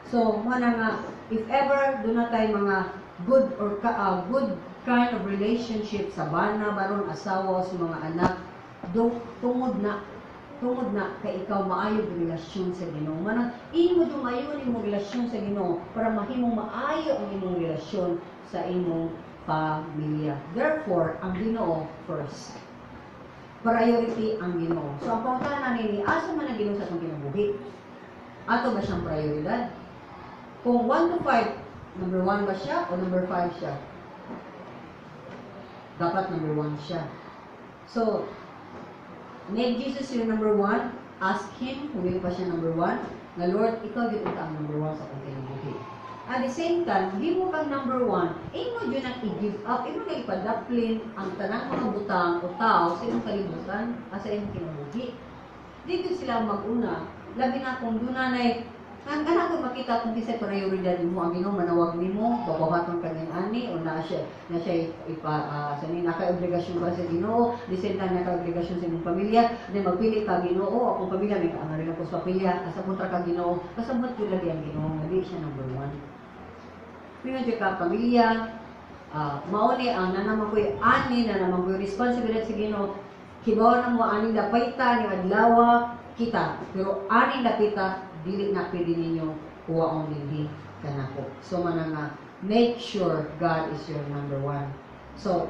So, mo na nga, if ever duna tay mga good or good kind of relationship sa bana, baron, asawa, sa mga anak, do, tungod na kay ikaw maayo relasyon sa Ginoo. Manang imo do maayo imong relasyon sa Ginoo para mahimong maayo ang imong relasyon sa imong pamilya. Therefore, ang Ginoo first. Priority ang Ginoo. So ang pangutana nini, asa man ang Ginoo sa atong kinabuhi? Ato ba siyang prioridad? Kung 1 to 5, number 1 ba siya o number 5 siya? Dapat number 1 siya. So, make Jesus your number 1, ask Him kung di pa siya number 1, na "Lord, ikaw gyud ang number 1 sa akong kinabuhi." At the same time, himo kang number 1, imo jud ang i-give up, imo na ipadaplin ang tanang mga butang o tao sa imong kalibutan, sa imong kinabuhi. Di gyud sila mag-una, labi na kung duna nay ang anak ko makita kung kinsay prioridad nimo. Ang Ginoo manawag nimo, babahaton ka nin ani o na siya ipa sa ni naka obligasyon ka sa Ginoo, di same time naka obligasyon sa imong pamilya, then magpili ka Ginoo, akong pamilya, may kaangarin ako sa pamilya, kasabot ra ka Ginoo, kasabot gyud lagi ang Ginoo nga di siya number one. Mingon ka pamilya, mao ni ang nanaman ko'y ani na naman ko'y responsibilidad sa Ginoo. Kibaw na mo aning dapita ni adlaw kita, pero aning dapita dili na pwede ninyo kuwaon dinhi kanako. So man nga make sure God is your number one. So,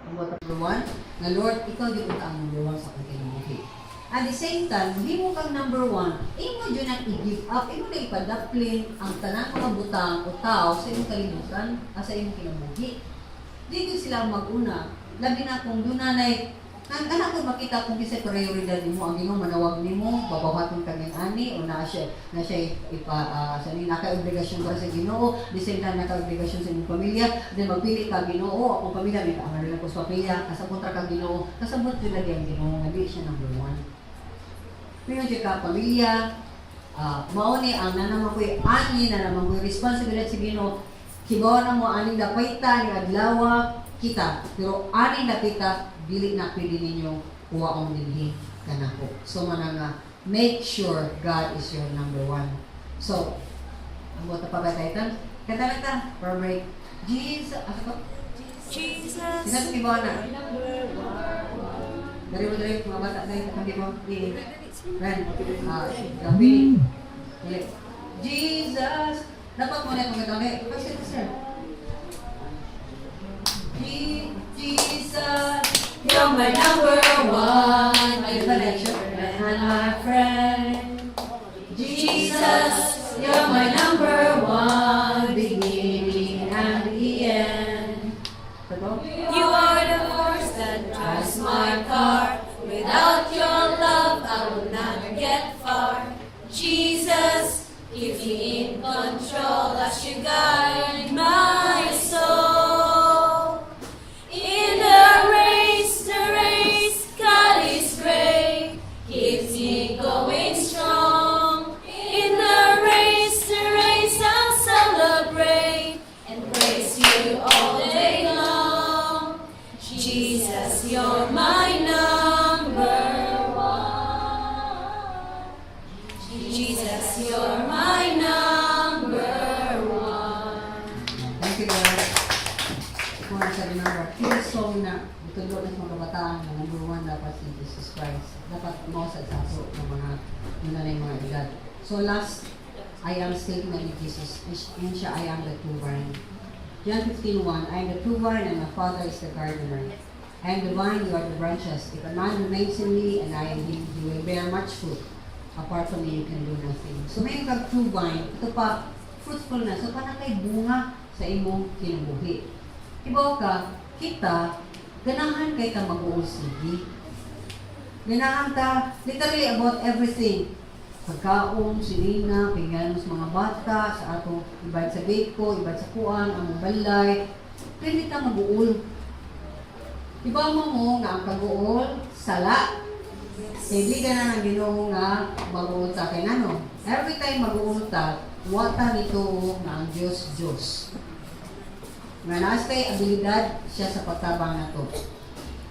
ang number one, na "Lord, ikaw gyud ang number one sa akong kinabuhi." At the same time, himo kang number one, imo jud ang i-give up, imo na ipadaplin ang tanang mga butang o tao sa imong kalibutan, sa imong kinabuhi. Di gyud sila mag-una, labi na kung duna nay ang anak ko makita kung kinsay prioridad nimo. Ang Ginoo manawag nimo, babahaton ka nin ani o na siya ipa sa ni naka obligasyon ka sa Ginoo, di same time naka obligasyon sa imong pamilya, then magpili ka Ginoo, akong pamilya, may kaangarin ako sa pamilya, kasabot ra ka Ginoo, kasabot gyud lagi ang Ginoo nga di siya number one. Mingon ka pamilya, mao ni ang nanaman ko'y ani na naman ko'y responsibilidad sa Ginoo. Kibaw na mo aning dapita ni adlaw kita, pero aning dapita dili na pwede ninyo kuwaon dinhi kanako. So man nga make sure God is your number one. So, ang buta pa ba tayo? Kanta lang ta, for break. Jesus, asa to? Jesus, Sino kibaw na? Number one. Dari mo dari mga bata dali sa kanti mo. Di. Ren, gabi. Dali. Jesus. Dapat mo na itong katong. Kasi sir. Jesus. You're my number one, Ay, connection. And my friend. Jesus, you're my number one, beginning and the end. Ito? You are the force that drives my car. Without your love, I will not get far. Jesus, keep me in control as you guide my soul. In the race, God is great. Keeps me going strong. In the race, I'll celebrate and praise you all day long. Jesus, you're my number one. Jesus, you're my number one. Thank you, Lord. Kung sa remember, pure song na itudlo na sa mga kabataan na number one dapat si Jesus Christ. Dapat mo sa ato ng mga yun na yung mga edad. So last, I am statement ni Jesus. Yun siya, "I am the true vine." John 15:1, "I am the true vine and my Father is the gardener. I am the vine, you are the branches. If a man remains in me and I in him, he will bear much fruit. Apart from me, you can do nothing." So may kag true vine, ito pa, fruitful na. So kana kay bunga sa imong kinabuhi. Ibaw ka, kita, ganahan kay ta mag-uol sige. Ganahan ta, literally about everything. Pagkaon, sinina, pinggan sa mga bata, sa atong ibad sa beko, ibad sa kuan, ang balay. Pwede ta mag-uol. Iba mo mo nga ang pag-uol, sala. Kay di ka na ng Ginoo nga mag-uol ta kay nano. Every time mag-uol ta, wata nito nga ang Diyos Diyos. Nga naas kay abilidad siya sa pagtabang nato.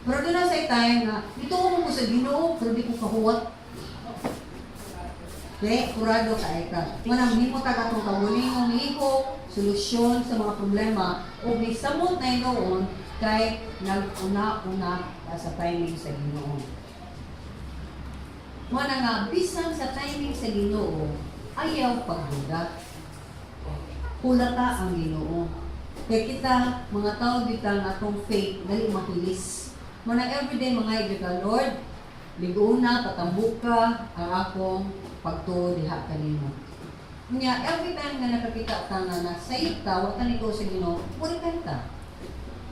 Pero doon na sa time nga, dito mo mo sa Ginoo, pero di ko kahuwat. Okay, kurado ka ay ka. Manang himo ta katong kagulingong lihok, solusyon sa mga problema, o may samot na inoon kay nag-una-una ka sa timing sa Ginoo. Mo na nga bisan sa timing sa Ginoo, ayaw pagduda. Hulata ang Ginoo. Kay kita mga tao bitang atong faith dali mahilis. Mo na everyday mga igyo ka, "Lord, liguna patambuk ka ang akong pagtuo diha kanimo." Nya every time nga nakakita ta nga nasayop ta, wa ta nito sa Ginoo, murikan ta.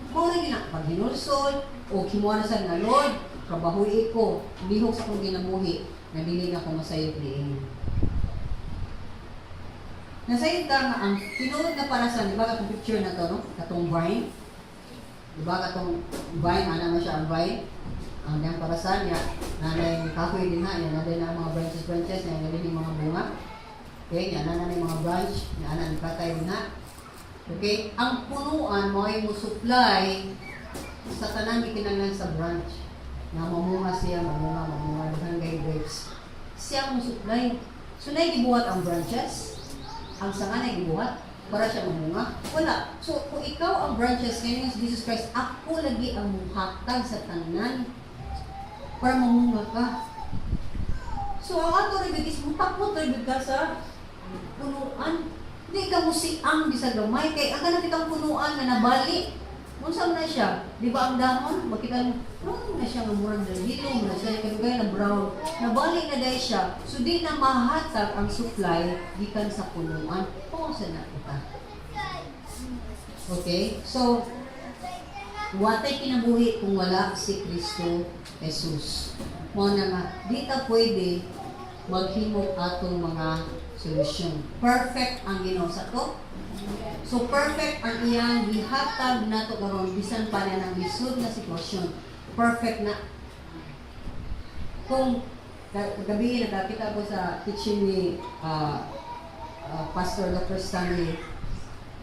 Mao ra gina paghinulsol o himuha na sad nga, "Lord, trabahoy ko, lihok sa akong ginabuhi, nga dili na ko masayop niini." Nasayop ta nga ang tinuod nga para sa, di ba katong picture na to, no? Katong vine. Di ba katong vine, ana man siya ang vine. Ang diyang parasan niya, nanay kahoy din ha, niya na din ang mga branches branches, niya na din yung mga bunga. Okay, niya na na yung mga branch, niya na ang katay din ha. Okay, ang punuan mo ay mo supply sa tanan gikinahanglan sa branch. Nga mamunga siya, mamunga, mamunga, daghan kay grapes. Siya mo supply. So na gibuhat ang branches, ang sanga na gibuhat para siya mamunga. Wala. So kung ikaw ang branches ngayon si Jesus Christ, ako lagi ang muhatag sa tanan para mamunga ka. So ang ato rin is mutakot rin ka sa punuan. Di ka mo siang bisag gamay kay ang kanang kitang punuan nga nabali. Unsa man na siya? Di ba ang dahon? Makita mo, brown na siya nga murag hilom na siya kadugay na brown. Nabali na dahil siya. So di na mahatag ang supply gikan sa punuan. O sa na kita. Okay? So, watay kinabuhi kung wala si Kristo Jesus. Mao na nga, di ta pwede maghimo atong mga solusyon. Perfect ang Ginoo sa to. So perfect ang iyang gihatag nato karon bisan pa niya ng lisod na sitwasyon. Perfect na. Kung kagabi nakakita ko sa teaching ni Pastor Dr. Stanley,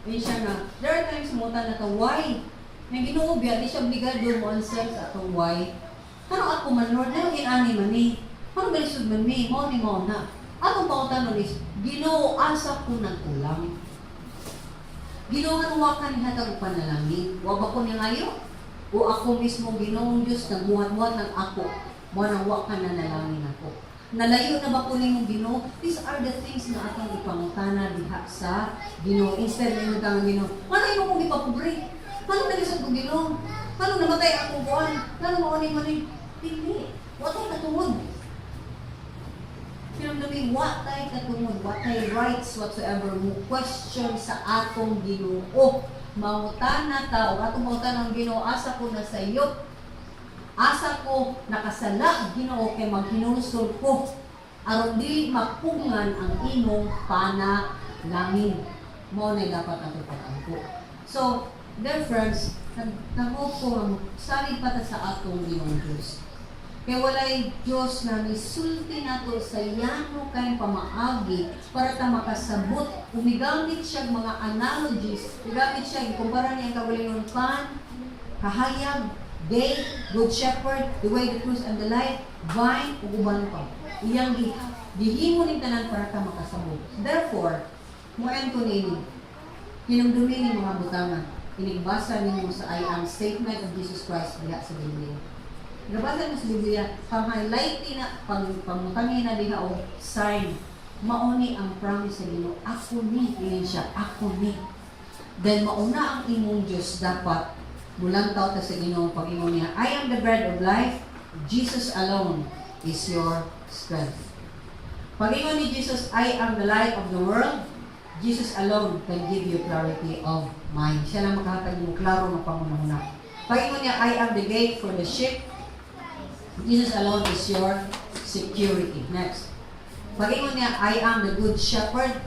yun siya nga, there are times mo na ka, why? Nga Ginoo biya, di siya obligado mo answer sa atong why. Ano ako man, Lord, ano inani man ni? Ano galisod man mi? Mao ni mao na. Atong pangutanon is, "Ginoo, asa ko nagkulang? Ginoo, nga wa ka nihatag og panalangin? Wa ba ko ningayo? O ako mismo, Ginoong Diyos, nagbuhat-buhat ng ako, mo nang wa ka nanalangin ako? Nalayo na ba ko nimo, Ginoo?" These are the things na atong ipangutana diha sa Ginoo. Instead na nga, "Ginoo, ano imo kong ipapobre? Ano nalisod ko, Ginoo? Ano namatay akong buwan? Ano mao ni man ni?" Dili. Wa tay katungod. Hinumdumi, wa tay katungod, wa tay rights whatsoever mo question sa atong Ginoo. Mangutana ta o atong mangutana ang Ginoo, "Asa ko nasayop? Asa ko nakasala, Ginoo, kay maghinulsol ko aron dili mapungan ang imong panalangin?" Mao na dapat ato pag-ampo. So, dear friends, nag-hope ko nga salig pa ta sa atong Ginoong Diyos. Kay walay Diyos na misulti nato sa yano kay pamaagi para ta makasabot. Umigamit siya mga analogies, umigamit siya, ikumpara niya ang kaugalingon pan, kahayag, gate, good shepherd, the way, the truth, and the life, vine, ug uban pa. Iyang gihimo ning tanan para ta makasabot. Therefore, mo-end ko nini. Hinumdumi ni mga butanga. Inigbasa nimo sa I am statement of Jesus Christ diha sa Biblia. Nabasa mo sa Biblia, pang-highlight na, pang pangutangin na diha og sign. Mauni ang promise sa Ginoo. "Ako ni," ingin siya, "ako ni." Then mauna ang imong Diyos, dapat mulantaw ta sa Ginoo pag ingon niya, "I am the bread of life," Jesus alone is your strength. Pag ingon ni Jesus, "I am the light of the world," Jesus alone can give you clarity of mind. Siya lang makahatag mo klaro nga panghunahuna. Pag ingon niya, "I am the gate for the sheep," Jesus alone is your security. Next. Pag ingon niya, "I am the good shepherd,"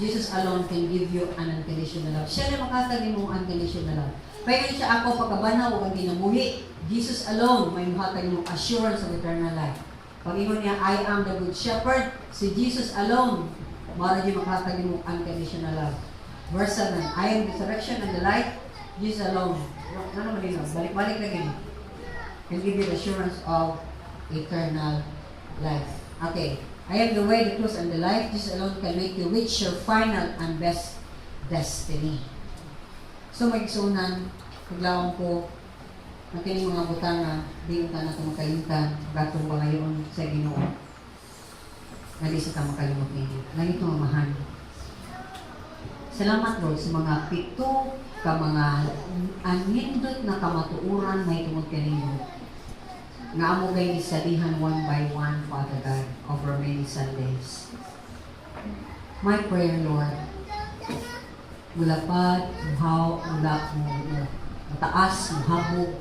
Jesus alone can give you an unconditional love. Siya lang makahatag mo unconditional love. Pag ingon siya, "Ako pagkabanhaw ug ang kinabuhi," Jesus alone may muhatag mo assurance of eternal life. Pag ingon niya, "I am the good shepherd," si Jesus alone mao ra makahatag mo unconditional love. Verse 7, "I am the resurrection and the life," Jesus alone. Ano man yun? Balik-balik lagi. Can give you the assurance of eternal life. Okay. "I am the way, the truth, and the life." Jesus alone can make you reach your final and best destiny. So, mga igsuonan, paglawom ko, na kining mga butanga, di unta nato makalimtan, gatong pangayoon sa Ginoo. Nga di sa ta makalimot ninyo. Langit nga Amahan. Salamat, Lord, sa mga pito ka mga anindot na kamatuoran may tungod kanimo nga amo kay isalihan one by one, Father God, over many Sundays. My prayer, Lord, mulapad, muhaw, mula, mo, mo, mataas, muhabog,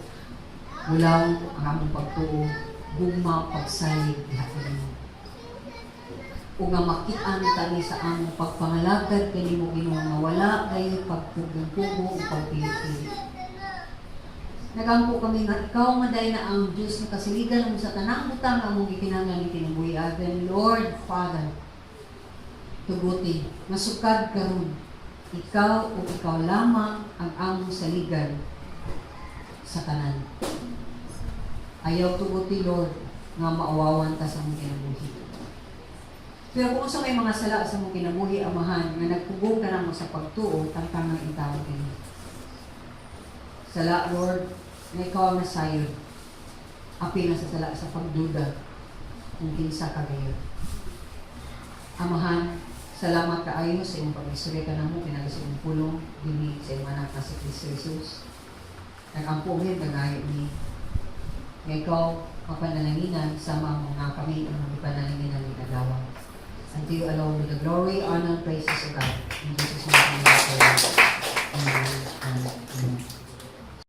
mulaw ang among pagtuo, gugma, pagsalig, diha kanimo. O nga makit-an kami sa among pagpangalagad kanimo, Ginoo, nga wala kayo pagpugong-pugo o pagpili-pili. Nagampo kami nga ikaw maday na ang Diyos nga kasaligan mo sa tanang butang nga among gikinahanglan ning kinabuhi. Then, Lord Father, tuguti, masukad karon ikaw o ikaw lamang ang among saligan sa tanan. Ayaw tuguti, Lord, nga maawawan ta sa among kinabuhi. Pero kung sa may mga sala sa among kinabuhi, Amahan, nga nagpugong ka namo sa pagtuo, tangtang nga intawon kini. Sala, Lord, nga ikaw ang nasayod. Apil na sa sala sa pagduda kung kinsa ka gayod. Amahan, salamat kaayo sa imong pag-istorya kanamo pinaagi sa imong pulong dinhi sa imong anak na si Kristo Jesus. Nag-ampo mi kagayo ni nga ikaw mapanalanginan sama mo nga kami ang ipanalangin ni adlaw. Unto you alone be the glory, honor, and praises of God. In Jesus' name.